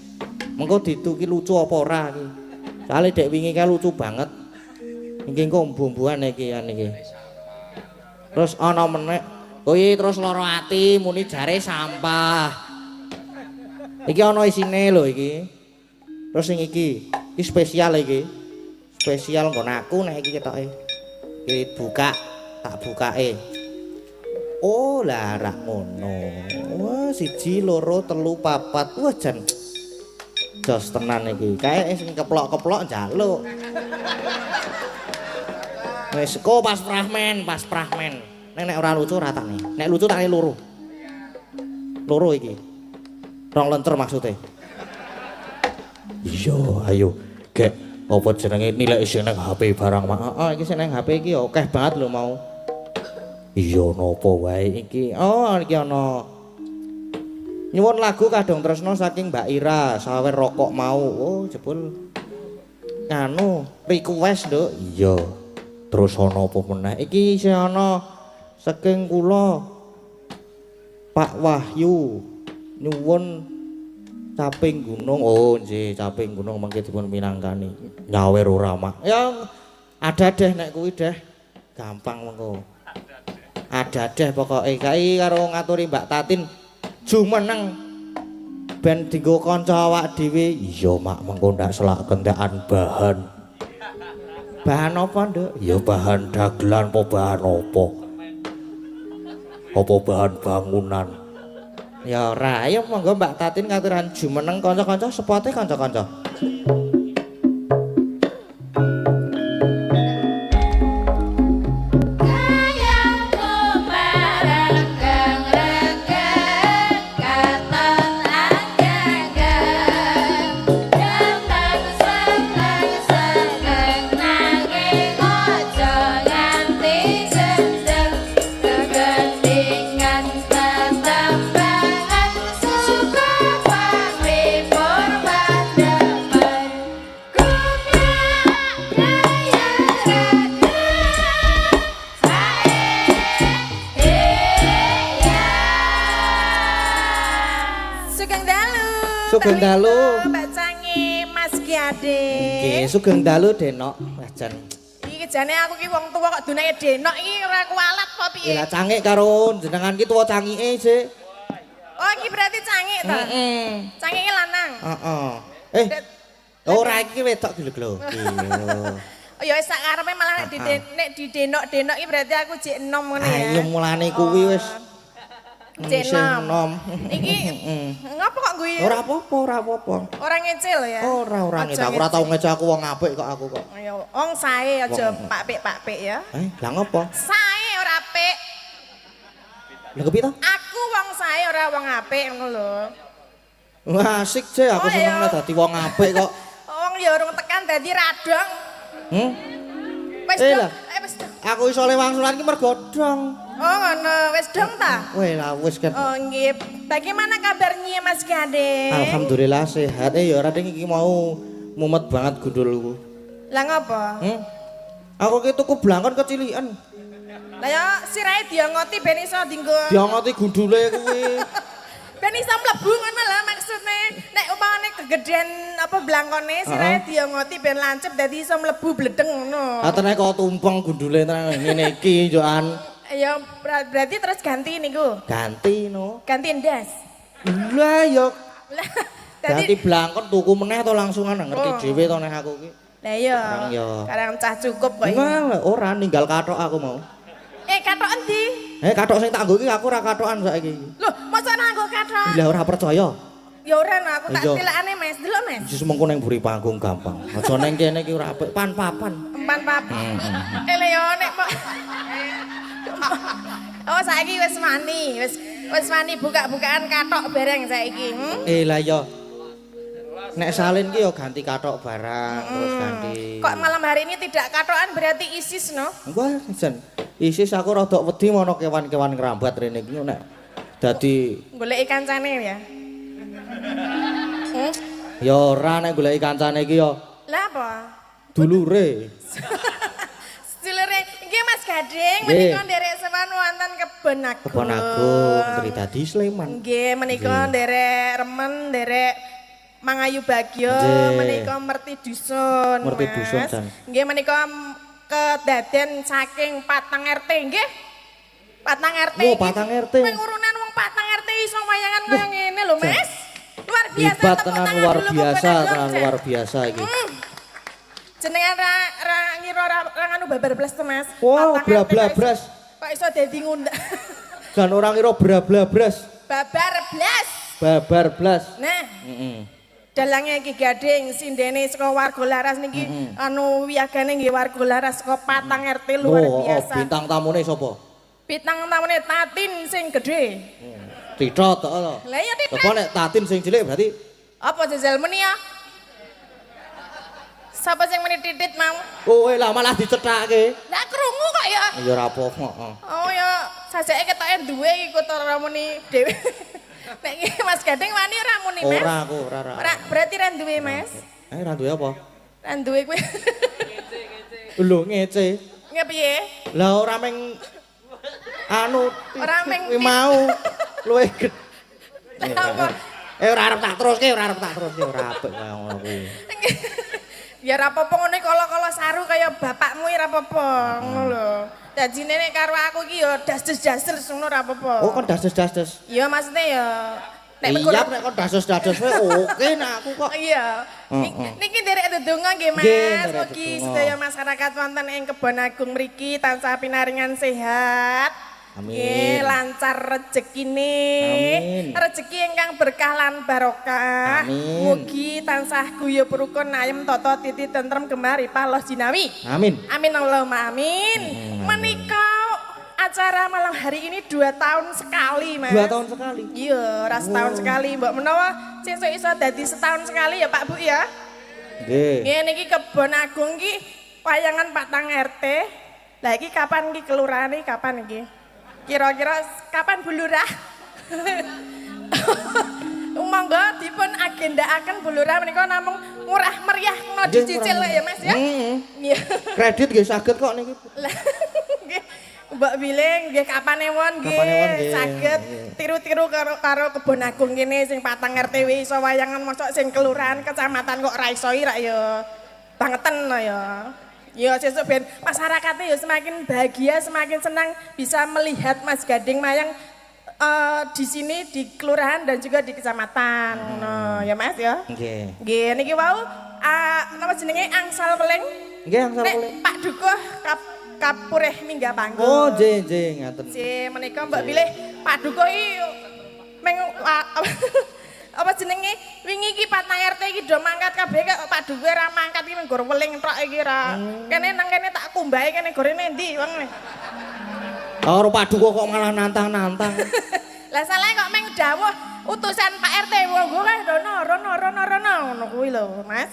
Mengko dituki lucu apa ora iki. Soale dek wingi kae lucu banget. Iki engko mbumbuan iki an iki. Terus ana meneh kuwi terus lara ati muni jare sampah. Iki ana isine lho iki. Terus sing iki, iki spesial iki. Spesial nggon aku nek iki ketoke. Iki buka, tak bukake. Oh, lah rak ngono. Wah, 1 2 3 4. Wah, jan jos tenan iki. Kae sing keplok-keplok njaluk. Wis kok pas fragmen, pas fragmen. Nek nek ora lucu ora takne. Nek lucu takne loro. Loro iki. Rong lencer maksudnya. Iya, ayo. Gek, apa jenenge nilai sing nang HP barang, Mak? Heeh, iki sing nang HP iki akeh banget lho mau. Iya, napa wae iki. Oh, iki ana. Nyuwun lagu Kadung Tresno saking Mbak Ira, sawer rokok mau. Oh, jebul. Nganu, request, Nduk. Iya. Terus ana apa meneh? Iki isih ana saking kula Pak Wahyu nyuwun Caping Gunung. Oh, nggih, Caping Gunung mangke dipun minangkani. Nyawer ora, Mak? Ya ada deh nek kuwi deh. Gampang mengko. Ada deh pokoke kae karo ngaturi Mbak Tatin jumeneng ben dienggo kanca awak dhewe. Iya, Mak, mengko ndak selak kentekan bahan. Bahan apa, Nduk? Ya bahan dagelan apa bahan apa? Apa bahan bangunan? Ya ora, ayo monggo Mbak Tatin ngaturan jumeneng kanca-kanca sepote kanca-kanca. Sugeng dalu Mbak Cangi, Mas Ki Ade. Nggih, sugeng dalu Denok. Wah jan. Iki jane aku ki wong tuwa kok dunake Denok iki ora kualat apa piye? Lah cangik karo jenengan ki tuwa cangike sik. Oh, iki berarti cangik ta? Heeh. Cangike lanang. Heeh. Eh. Ora iki wedok ki lho. Oh ya wis sak karepe malah nek di Denok-Denok iki berarti aku jek enom ngene ya. Ayo mulane kuwi wis. Jek enom. Iki ngopo kok guyu? Ora apa-apa, ora apa-apa. Ora ngecil ya? Ora, ora ngecil. Aku ora tau ngecil, aku wong apik kok aku kok. Ayo, wong sae aja pak-pik-pak-pik ya. Eh, lah ngopo? Sae ora apik. Lha kepiye to? Aku wong sae ora wong apik ngono lho. Wah, asik je aku seneng nek dadi wong apik kok. Wong ya urung tekan dadi radong. Hmm? Wis dong. Wis dong. Aku iso lewang sulan ki mergo dong. Oh ngono, wis dong ta? Weh lah wis kan. Oh nggih. Bagaimana kabarnya Mas Ki Ade? Alhamdulillah sehat. Ya ora ding iki mau mumet banget gundulku. Lah ngopo? Hmm? Aku ki tuku blangkon kecilian. Lah ya sirahe diangoti ben iso dienggo. Diangoti gundule kuwi. Ben iso mlebu ngono lah maksudnya. Nek umpamane kegedean apa blangkone sirahe diangoti ben lancep dadi iso mlebu bledeng ngono. Ha tenan kok tumpeng gundule tenan ngene iki njokan. Ya berarti terus ganti niku. Ganti no. Ganti ndas. Lah ya Lah ganti blangkon tuku meneh to langsungan ngerti dhewe to nek aku ki. Lah iya. Karang cah cukup kok iki. Wah, ora ninggal kathok aku mau. Eh, kathok endi? Eh, kathok sing tak nggo iki aku ora kathokan saiki. Loh, mosok nganggo kathok? Lah ora percaya. Ya ora no, aku tak tilakane Mas. Delok Mas. Wis mengko ning mburi panggung gampang. Aja ning kene iki ora apik, pan papan. Empan papan. Eh lha yo nek Oh, saiki wis wani, wis wani buka-bukaan kathok bareng saiki. Eh lah yo. Nek salin ki yo ganti kathok barang, terus ganti. Kok malam hari ini tidak kathokan berarti ISIS no? Wah, jan. ISIS aku rada wedi mono kewan-kewan ngrambat rene iki nek dadi goleki kancane ya. Ya ora nek goleki kancane iki ya. Lah apa? Dulure. Dulure nggih Mas Gading menika nderek sowan wonten Kebon Agung. Kebon Agung Tridadi Sleman. Nggih menika nderek remen nderek Mangayu Bagyo menika merti dusun. Merti dusun jan. Nggih menika kedaden saking patang RT nggih. Patang RT. Oh, patang RT. Meng urunan wong patang RT iso wayangan kaya ngene lho Mas. Luar biasa, tenan luar biasa, tenan luar biasa iki. Jenengan ra ngira ra nganu babar blas to Mas. Wah, bla-bla-blas. Kok iso dadi ngundang. Jan ora ngira bla-bla-blas. Babar blas. Babar blas. Nah. Heeh. Dalange Ki Gading sindene saka warga Laras niki anu wiyagane nggih warga Laras saka patang RT luar biasa. Oh, bintang tamune sapa? Bintang tamune Tatin sing gedhe. Titot to. Lah iya titot. Apa nek Tatin sing cilik berarti apa jajal meni ya? Sapa sing meni titit mau? Kowe lah malah dicethake. Lah krungu kok ya. Ya ora apa-apa, heeh. Oh ya sajake ketoke duwe iki kok ora muni dhewe. Nek iki Mas Gading wani ora muni Mas? Ora aku, ora. Ora, berarti ra duwe Mas. Eh ra duwe apa? Ra duwe kowe. Lho ngece. Nge piye? Lah ora meng anu ora meng mau luwih gedhe. Apa? Eh ora arep tak teruske, ora arep tak teruske, ora apik kaya ngono kuwi. Ya ora apa-apa ngono kala-kala saru kaya bapakmu ora apa-apa ngono lho. Dajine nek karo aku iki ya das-das-das ngono ora apa-apa. Oh kon das-das-das. Iya maksudnya ya nek iya nek kon das-das-das wae oke nek aku kok. Iya. Niki nderek dedonga nggih Mas. Mugi sedaya masyarakat wonten ing Kebon Agung mriki tansah pinaringan sehat. Amin. Nggih, lancar rezekine. Rezeki ingkang berkah lan barokah. Amin. Mugi tansah guyub rukun ayem tata titi tentrem gemah ripah loh jinawi. Amin. Amin Allahumma amin. Menika acara malam hari ini 2 tahun sekali, Mas. 2 tahun sekali. Iya, ora setahun sekali. Mbok menawa sesuk iso dadi setahun sekali ya Pak Bu ya. Nggih. Nggih niki Kebon Agung iki wayangan patang RT. Lah iki kapan iki kelurahane kapan iki? Kira-kira kapan Bu Lurah? Monggo dipun agendaaken Bu Lurah menika namung murah meriah kena dicicil ya Mas ya. Iya. Kredit nggih saged kok niki. Lah nggih. Mbok bilih nggih kapan ewon nggih saged tiru-tiru karo Kebon Agung kene sing patang RT iso wayangan mosok sing kelurahan kecamatan kok ra iso rak ya bangeten ya. Ya sesuk ben masyarakatnya ya semakin bahagia, semakin senang bisa melihat Mas Gading mayang di sini di kelurahan dan juga di kecamatan. No, ya Mas ya. Nggih. Nggih niki wau napa jenenge angsal weling? Nggih angsal weling. Pak Dukuh kapureh minggah panggung. Oh nggih nggih ngaten. Nggih menika mbok bilih Pak Dukuh iki meng apa jenenge wingi iki patang RT iki do mangkat kabeh kok Pak Dukuh ora mangkat iki mung weling tok iki ora. Kene nang kene tak kumbahe kene gore endi wong. Karo Pak Dukuh kok malah nantang-nantang. Lah salah kok meng dawuh utusan Pak RT monggo kae rono rono rono rono ngono kuwi lho Mas.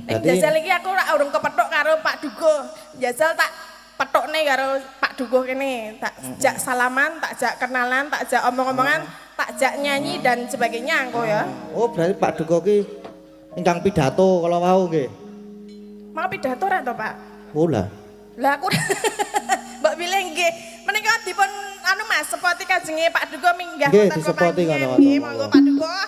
Dadi jajal iki aku ora urung kepethuk karo Pak Dukuh. Jajal tak pethukne karo Pak Dukuh kene, tak jak salaman, tak jak kenalan, tak jak omong-omongan, tak jak nyanyi dan sebagainya engko ya. Oh, berarti Pak Dukuh ki ingkang pidato kalau wau nggih. Mau pidato ora to, Pak? Oh lah. Lah aku mbok bilih nggih. Menika dipun anu Mas, sepoti kajenge Pak Dukuh minggah wonten. Nggih, disepoti ngono. Nggih, monggo Pak Dukuh.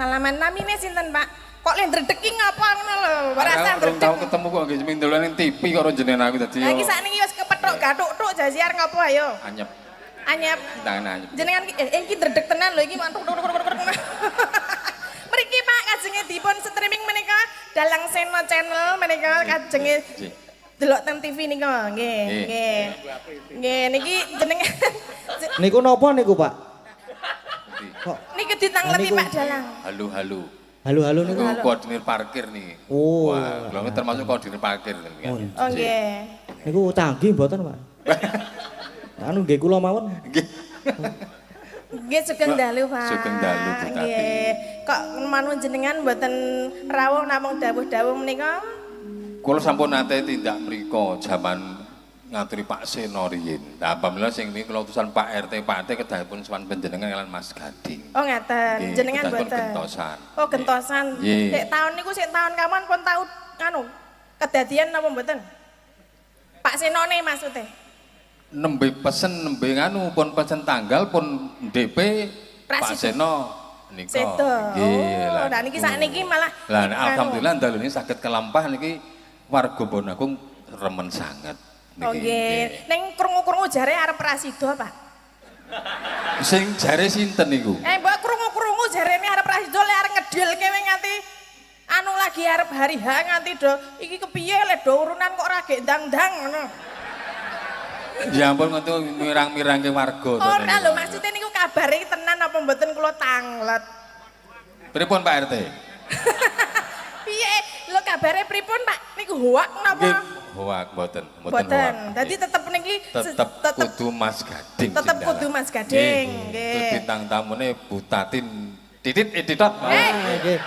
Salaman namine sinten, Pak? Kok le ndredeg ki ngapa ngono lho? Ora usah Rong ndredeg. tau ketemu kok nggih ming dolan ning TV karo jenengan aku dadi Lah yo. iki sakniki wis kepethuk gathuk-thuk jasiar ngopo ayo? Anyep, Anyep. tangan anyep. Jenengan iki ndredeg tenan lho iki mantuk tuk tuk tuk tuk. Mriki Pak kajenge dipun streaming menika Dalang Seno Channel menika kajenge Nggih. delok teng TV nika nggih Nggih. nggih. Nggih niki jenengan Niku napa niku, Pak? Kok niki ditangleti Niku. Pak Dalang. Halo halo. halo-halo niku? Niku koordinir parkir nih. Oh. Wah, kula termasuk koordinir parkir nih. Oh, Oh nggih. Niku canggih mboten, Pak? Anu nggih kula mawon. Nggih. Nggih sugeng dalu Pak. Sugeng dalu, Bu Tati. Nggih. Kok manun jenengan mboten rawuh namung dawuh-dawuh menika? Kula sampun nate tindak mriku jaman ngaturi Pak Seno riyin. Lah apabila sing niki kula utusan Pak RT, Pak RT kedahipun sowan panjenengan kalian Mas Gading. Oh ngaten, Nggih, jenengan kedahipun mboten. gentosan. Oh gentosan. Nggih. Sik taun niku sik taun kapan pun tau anu kedadian napa mboten? Pak Senone maksudnya. Nembe pesen nembe nganu pun pesen tanggal pun DP Pak Prasido. Seno nika. Sedo. Nggih, Oh, nah niki sakniki malah Lah nek anu. alhamdulillah dalu niki saged kelampah niki warga Bonagung remen sanget. Oh nggih. Ning krungu-krungu jare arep prasido, Pak. Sing jare sinten niku? Eh mbok krungu-krungu jarene arep prasido le arep ngedilke we nganti anu lagi arep hari H nganti do iki kepiye le do urunan kok ora gek ndang-ndang ngono. Ya ampun ngoten mirang-mirangke warga to. Ora lho maksudnya niku kabare iki tenan apa mboten kula tanglet. Pripun Pak RT? Piye? Lho kabare pripun, Pak? Niku hoak napa? Nggih, hoak mboten, mboten Mboten. hoak. Dadi tetep niki tetep kudu Mas Gading. tetep sing kudu dalang. Mas Gading, Nggih. nggih. Bintang tamune Bu Tatin titit ititot. Eh. Nggih.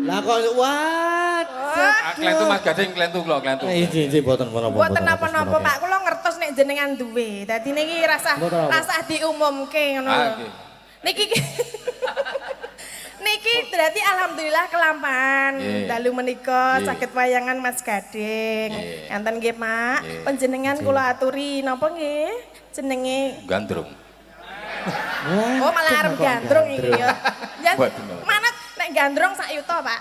Lah kok wah. Ah, Klentu Mas Gading, klentu kula, klentu. Nggih, nggih mboten menapa. Mboten napa-napa, Pak. Kula ngertos nek jenengan duwe. Dadi niki rasah Mboten apa. rasah diumumke ngono Ah, lho. nggih. Niki niki berarti alhamdulillah kelampahan Nggih. dalu menika Nggih. saged wayangan Mas Gading. Nggih. Ngaten nggih, Pak. Nggih. Panjenengan kula aturi napa nggih? Jenenge Gandrung. Oh, malah arep gandrung iki ya. Ya, Waduh, malah. manut nek gandrung sak yuta, Pak.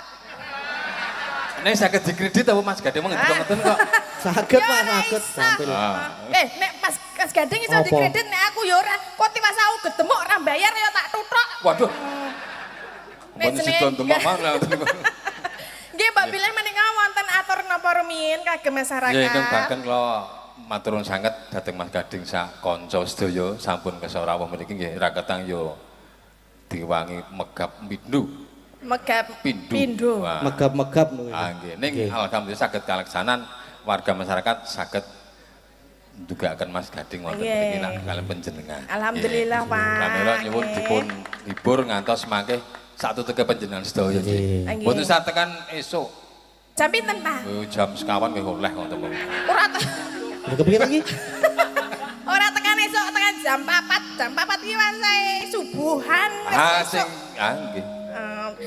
Nek saged dikredit apa Mas Gading mong ngendika ngoten kok. Saged Ya, Pak, ora saged iso. tampil. Ah. Eh, nek Mas Mas Gading iso Apa? dikredit nek aku ya ora. Kok tiwas aku gedemuk ora bayar ya tak tuthuk. Waduh. Nek Mboten jenenge- sida ndemok mawon lah. Nggih, Mbak Bileh menika wonten atur napa rumiyin kagem masyarakat. Nggih, ingkang bahkan kula matur nuwun sanget dhateng Mas Gading sak kanca sedaya sampun kersa rawuh mriki nggih raketang yo diwangi megap pindho. Megap Pindho. Pindho. Wah. Megap-megap niku. Ah nggih, ning Nggih. alhamdulillah saged kalaksanan warga masyarakat saged ndugakaken Mas Gading wonten Nggih. mriki nak kalian panjenengan. Alhamdulillah, Pak. Pramila nyuwun Nggih. dipun hibur ngantos mangke satutuke panjenengan sedaya nggih. Nggih. Mboten usah tekan esuk. Jam pinten, Pak? Jam sekawan nggih oleh ngoten kok. Ora Lha kepiye ta iki? ora tekan esuk, tekan jam 4. Jam 4 iki wasahe subuhan wis Ah esuk. sing ah nggih.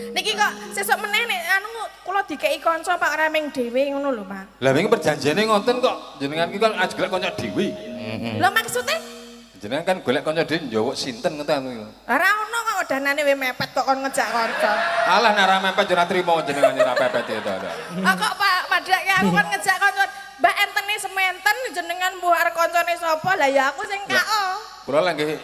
Niki kok sesuk meneh nek anu kula dikeki kanca Pak ora ming dhewe ngono lho, Pak. Lah wingi perjanjiane ngoten kok jenengan ki kan aja golek kanca dhewe. Lho maksudnya Jenengan kan golek kanca dhewe njawuk sinten ngoten anu. ora ono kok danane we mepet kok kon ngejak kanca. Alah nek ora mepet yo ora trimo jenengan ora pepet itu. Ah kok Pak padake aku kan ngejak kanca. Mbak entene sementen jenengan mbuh arep kancane sapa? Lah ya aku sing KO. Kula lah nggih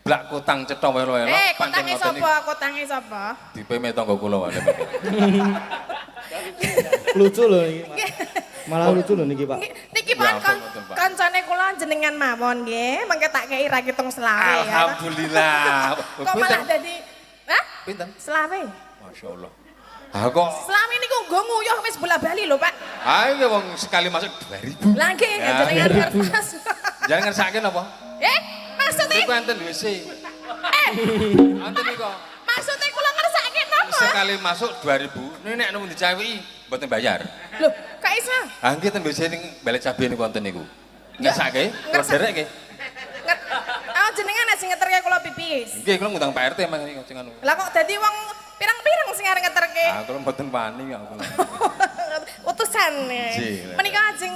blak kutang cetha welo-welo. Eh, kotange sapa? Kotange sapa? Dipeme tangga kula wae. Lucu lho iki, Pak. Malah lucu lho niki, Pak. Niki Ya Pak ampun, ngoten, Pak. kancane kula jenengan mawon nggih, mengke tak kei ra kitung selawe ya. Alhamdulillah. Kok malah dadi Hah? Pinten? Selawe. Masyaallah. Ah kok Selawe niku nggo nguyuh wis bola-bali lho, Pak. ayo wong sekali masuk 2000. Lah nggih Ya. jenengan kertas. Jangan ngersake napa? Eh, maksudnya Niku enten WC. eh Enten niku. maksudnya kula ngersake napa? Sekali masuk 2000, ini nek nemu dicawiki mboten bayar. Loh, kok iso? Ah nggih ten WC ning balik cabe niku wonten niku. Ngersake, kula Ngersa- derek nggih. Ah jenengan nek sing ngeterke kula pipis. Nggih kula ngundang Pak RT mang niku sing anu. Lah kok dadi wong pirang-pirang sing arep ngeterke? Ah kula mboten wani kok kula. Utusan. Nggih. Menika ajeng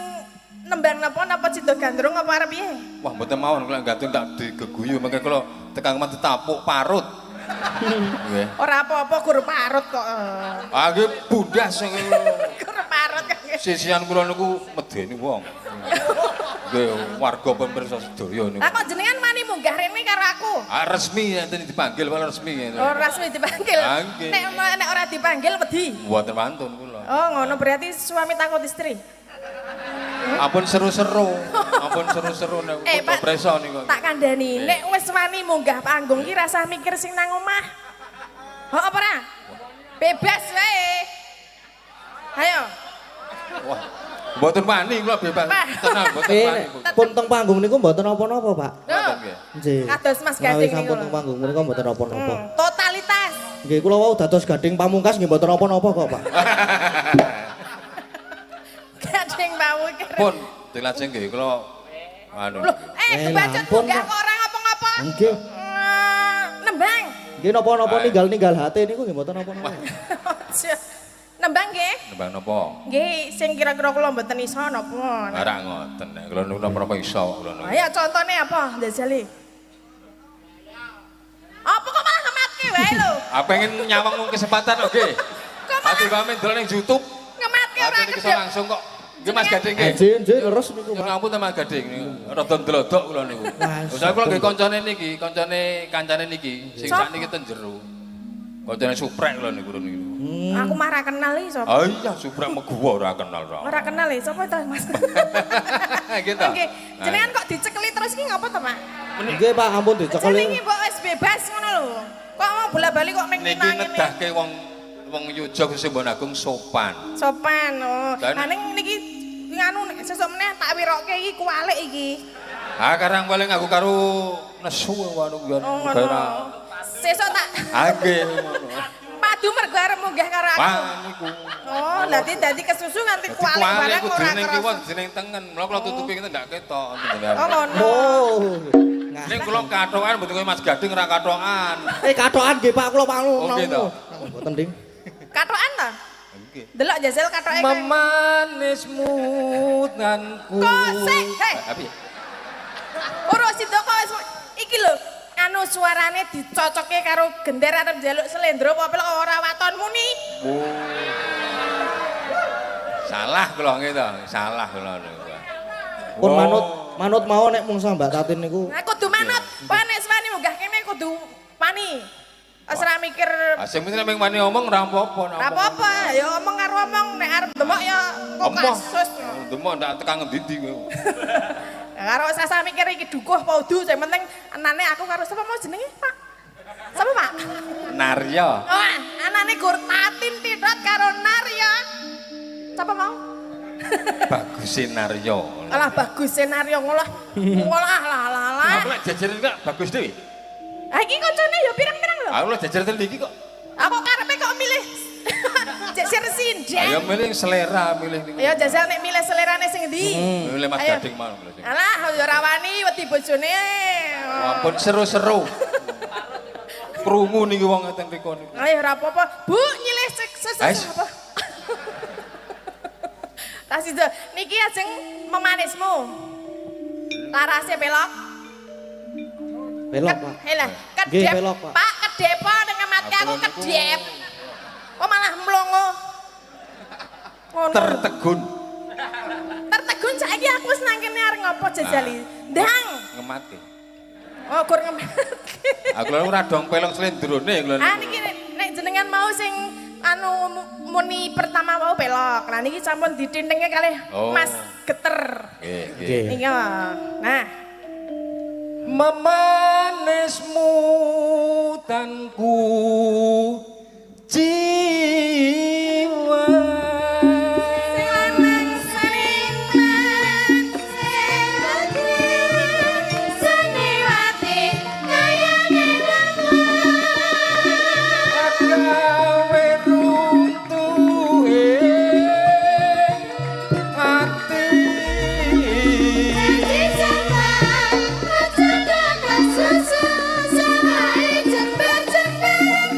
nembang napa napa cida gandrung apa arep piye? Wah mboten mawon kula gantung tak digeguyu mangke kula tekan omah ditapuk parut. Nggih. Ora apa-apa gur parut kok. Ah nggih bundas sing Gur parut kok. Sisian kula niku medeni wong. Nggih, warga pemirsa sedaya niku. Lah kok jenengan wani munggah rene karo aku? Ah resmi enten dipanggil malah resmi ngene. Oh, resmi dipanggil. Ah, nggih. Nek nek ora dipanggil wedi. Mboten wantun kula. Oh, ngono berarti suami takut istri. Ampun seru-seru. Ampun seru-seru nek Eh, Pak, preso niku. Tak kandhani, nek wis wani munggah panggung ki rasah mikir sing nang omah. Ho apa ora? Bebas wae. Ayo. Wah. Mboten wani kula bebas. Pak. Tenang mboten wani. Pun teng panggung niku mboten napa-napa, Pak. Loh, Nggih. Nggih. Kados Mas Menawi Gading niku sampun lho. teng panggung menika mboten napa-napa. Totalitas. Nggih, kula wau dados Gading Pamungkas nggih mboten napa-napa kok, Pak. Gading pamungkas. Pun dilajeng nggih kula anu. Loh, kebacut lampun, munggah Pak. kok ora ngapa-ngapa. Nggih. Nembang. Nggih napa-napa Ayo. ninggal-ninggal hati niku nggih mboten napa-napa. Aja. Nembang nggih. Nembang napa? Nggih, sing kira-kira kula mboten iso napa. Ora ngoten nek kula niku napa-napa iso kula niku. Ayo contone apa, Jajali? Apa kok malah ngematke wae lho? Ah pengen nyawang wong kesempatan oke. Kok malah Ati pamit dolan ning YouTube. ngematke ora Ati niki iso kedep. langsung kok. Nggih Mas Gading nggih. Nggih, nggih leres niku, Nyuwun Pak. ngapunten Mas Gading niku. Rada ndelodok kula niku. Wah, Soale kula nggih kancane niki, kancane kancane niki sing Sapa? sakniki ten jero. Kancane Suprek kula niku niku. Aku mah ora kenal iki sapa. Ah iya Suprek meguwa ora kenal ora. Ora kenal iki sapa to, Mas? Nggih ta. Nggih. Jenengan kok dicekeli terus iki ngopo to, Pak? Nggih, Pak, ampun dicekeli. Jenenge mbok wis bebas ngono lho. Kok mau bola-bali kok mek Niki nang ngene. nedahke wong wong Yogya khusus Mbon Agung sopan. Sopan. Oh. Dan- Lah ning niki nganu nek sesuk meneh tak wiroke iki kuwalik iki. Ah karang paling aku karo nesu anu Oh ngono. Sesuk tak Ah nggih ngono. padu mergo arep munggah karo aku. Wah niku. Oh, dadi dadi kesusu nganti Dadi kuwalik kuwalik barang kudu ora ning kiwa kerasa. jeneng tengen. Mula kula tutupi ngene ndak ketok. Oh ngono. Oh. Ning kula kathokan mboten koyo Mas Gading ora kathokan. Kathokan nggih, Pak, kula panglu. Oh, nggih to. Mboten, Ding. Kathokan ta? Nggih. Delok jajal kathoke. Memanismu tanku. Kok sik, hei. Apa ya? Ora sida kok wis iki lho. Anu suarane dicocokke karo gender arep njaluk slendro apa pelok ora waton muni. Oh. Salah kula nggih to, salah kula niku. Pun manut manut mau nek mung Mbak Tatin niku. Nah kudu manut. Wah nek wani munggah kene kudu wani. Wis ora mikir Ah sing penting nek wani omong ora apa-apa. ora apa-apa, ya omong karo omong nek arep demok ya kok kasus. Demok ndak tekan ngendi-ndi kowe. Karo sasa mikir iki dukuh apa udu, sing penting anane aku karo sapa mau jenenge, Pak? Sapa, Pak? Narya. Wah, anane gur Tatin Titot karo Narya. Sapa mau? Bagus Narya. Alah bagus senario ngolah. Ngolah lah lah lah. Aku lek jejerin kok bagus dhewe. Ah iki kancane ya pirang-pirang lho. Aku lek jejer ten iki kok. Aku karepe kok milih jejer sinden. Ayo milih selera milih niku. Ayo jajal nek milih selerane sing endi? Milih Mas Ayo. Gading mau milih sing. Alah ya ora wani wedi bojone. Ampun seru-seru. Krungu niki wong ngeten riko niku. Ayo ora apa-apa. Bu nyilih ses Ais. apa? Tas itu niki ajeng memanismu. Larase pelok. Pelok, Pak. Hei lah, Nggih, kedep. pelok, Pak. Pak kedepo ning ngematke aku Aku niku- kedep. Kok malah mlongo. Ngono. Tertegun. Tertegun saiki aku wis nang kene arep ngopo jajali. Ndang. Ngematke. Oh, gur ngematke. Aku lho ora dong pelok slendrone kula Ah niki nek jenengan mau sing anu muni pertama wau pelok. Lah niki sampun ditintenge kalih Oh. Mas Geter. Nggih, nggih. Nggih. Niki. Nah, Memanismu tanku jiwa. Sing lanang seniman, sing wadon seniwati, kayane Gawe runtuhe ati. Dadi sampean aja susu samae jember-jember.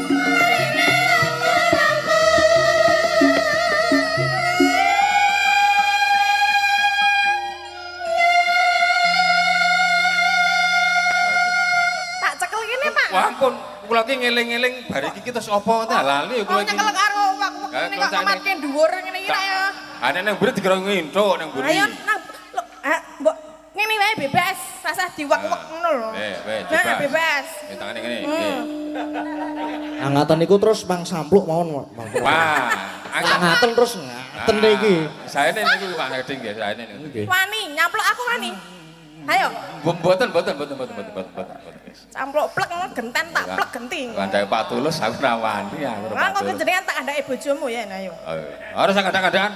Kula ki ngeling-eling bar iki terus apa ta lali kula iki. Nyekel karo wak-wak ngene kok kematke dhuwur ngene iki ya. Ah nek nang mburi dikira nginthuk nang mburi. Ayo nang mbok ngene wae bebas, rasah diwak-wak ngono lho. Bebas. Bebas. Tangane ngene nggih. Angatan niku terus mang sampluk mawon. Wah, angaten terus ngaten iki. Saene niku Pak Gading nggih, saene niku. Wani, nyampluk aku wani. Ayo. Mboten. Campluk plek ngono genten tak plek genti. Kandhake Pak Tulus aku ora wani aku. Lah kok jenengan tak kandhake bojomu ya ayo. Harus kadang-kadang.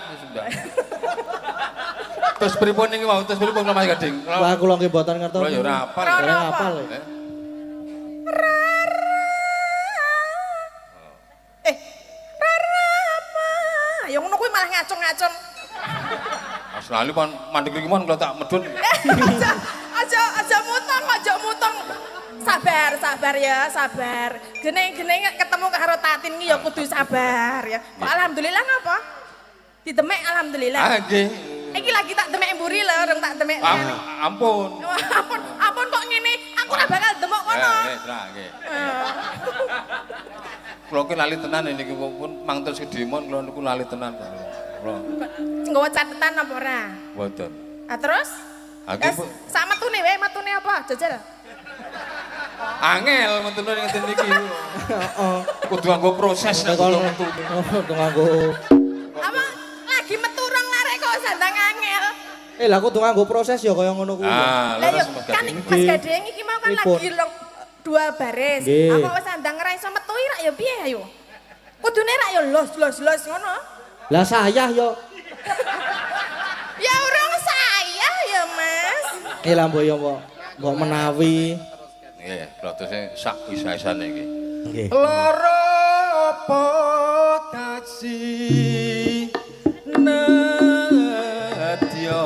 Terus pripun niki mau terus pripun Mas Gading? Wah kula nggih mboten ngertos. Kula ya ora hafal. Ora hafal. Rara apa? Ya ngono kuwi malah ngacung-ngacung. Mas lali pon mandek iki mon kula tak medun. Aja mutong, aja mutong. Sabar, sabar ya, sabar. Jeneng-jeneng ketemu karo Tatin iki ya kudu sabar ya. Kok alhamdulillah ngapa? Didemek alhamdulillah. Ah nggih. Iki lagi tak demek mburi lho, rong tak demek. Ampun. Ampun, ampun kok ngene. Aku ora bakal demok kono. Nggih, nggih. Kula ki lali tenan niki pun mang terus kedimon kula niku lali tenan. Kula. Nggawa catetan apa ora? Mboten. Ah terus? Sak metune wae, metune apa? Jajal. Angel metune ngeten iki. Heeh. Kudu nganggo proses nek kudu metu. Kudu nganggo. Apa lagi metu rong larek kok sandang angel. Lah kudu nganggo proses ya kaya ngono kuwi. Ah, lah kan Mas Gading iki mau kan lagi rong dua baris. Apa wis sandang ora iso metu rak ya piye ayo? Kudune rak ya los los los ngono. Lah sayah yo. Ya urung sayah ya, Mas. Lah mbok yo mbok menawi. Nggih, kula terus sak isa-isane iki. Nggih. Lara apa taksi nedya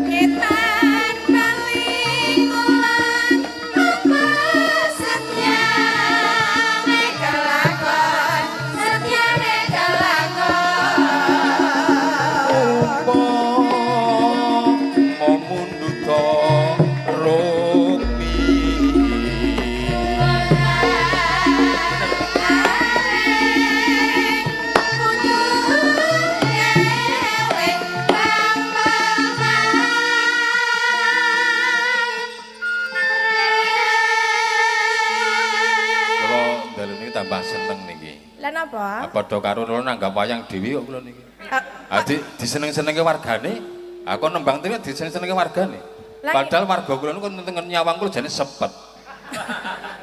Ngetan paling kulon apa setyane kelakon setyane kelakon umpama mundhuta rukmi kula dalu niki tambah seneng niki. Lah napa? Padha karo kula nanggap wayang dhewe kok kula niki. Ah diseneng-senengke wargane, aku nembang dhewe diseneng-senengke wargane. Padahal warga kula niku tengen nyawang kula jane sepet.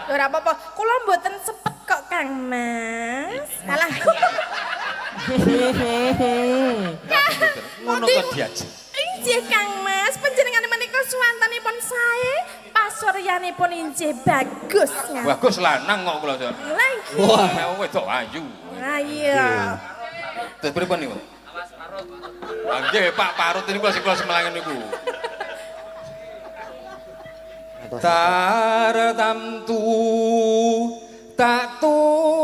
Ora apa-apa, kula mboten sepet kok Kang Mas. Salah. Ngono kok diajeng. Injih Kang Mas, panjenengan menika suwantenipun sae, pasuryanipun injih bagus. Bagus lanang kok kula. Lah iki. Wah, wedok ayu. Lah iya. Terus pripun niku? Awas parut. Nggih, Pak parut niku sing kula semelangen niku. Tartamtu tak turuti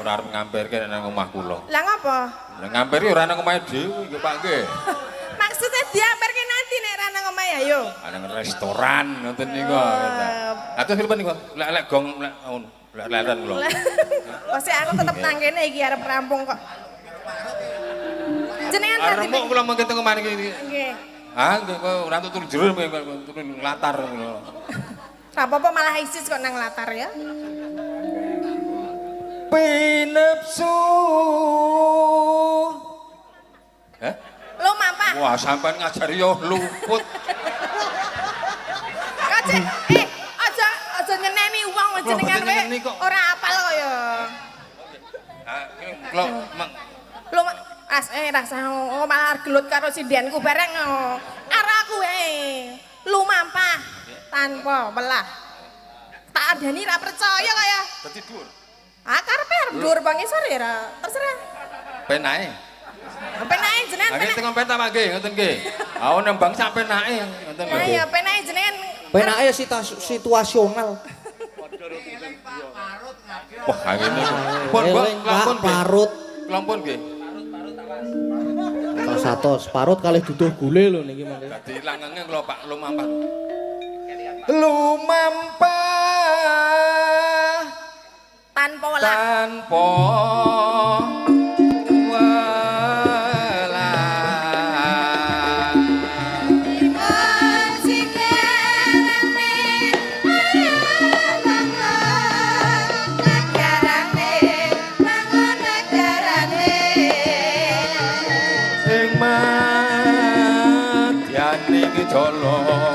Ora arep ngampirke nang omah kula. Lah ngapa? Lah ngampirke ora nang omahe dhewe nggih Pak nggih. Maksudnya diampirke nanti nek ora nang omahe ayo. Nang restoran ngoten niku. Lah terus pripun niku? Lek lek gong lek ngono, lek leren kula. Kok aku tetep nang kene iki arep rampung kok. Jenengan tadi remuk kula mangke teng omah niki. Nggih. Ah nggih kok ora turu jero turu latar kula. Ra apa-apa malah ISIS kok nang latar ya. Pinepsu. Hah? Lu mampa? Wah, sampean ngajari yo luput. Kok Aja aja aja nyeneni wong jenengan nyeneni wae kok. Ora apal kok ya. Ah, kula meng Lu ras rasa oh, malah gelut karo sindenku bareng. Oh. Arah aku wae. Lumampah tanpa welah. Tak andani ra percaya kaya. Dadi dhuwur. Ah, karepe arep dhuwur bang isor ya ra. Terserah. Penake. Penake jenengan Lah nggih penak. teng peta nggih ngoten nggih. Ah nembang sak penake ngoten lho. Lah ya penake jenengan. Penake situasional. Wah, ngene. Pun, Mbak, Eling, Pak, kelampun nggih. parut. Kelampun nggih. Satos, parut kalih duduh gule lho niki mangke. Dadi langenge kula Pak lumampah. Lumampah Tanpa welah. Tanpa welah. Ing madyaning jala.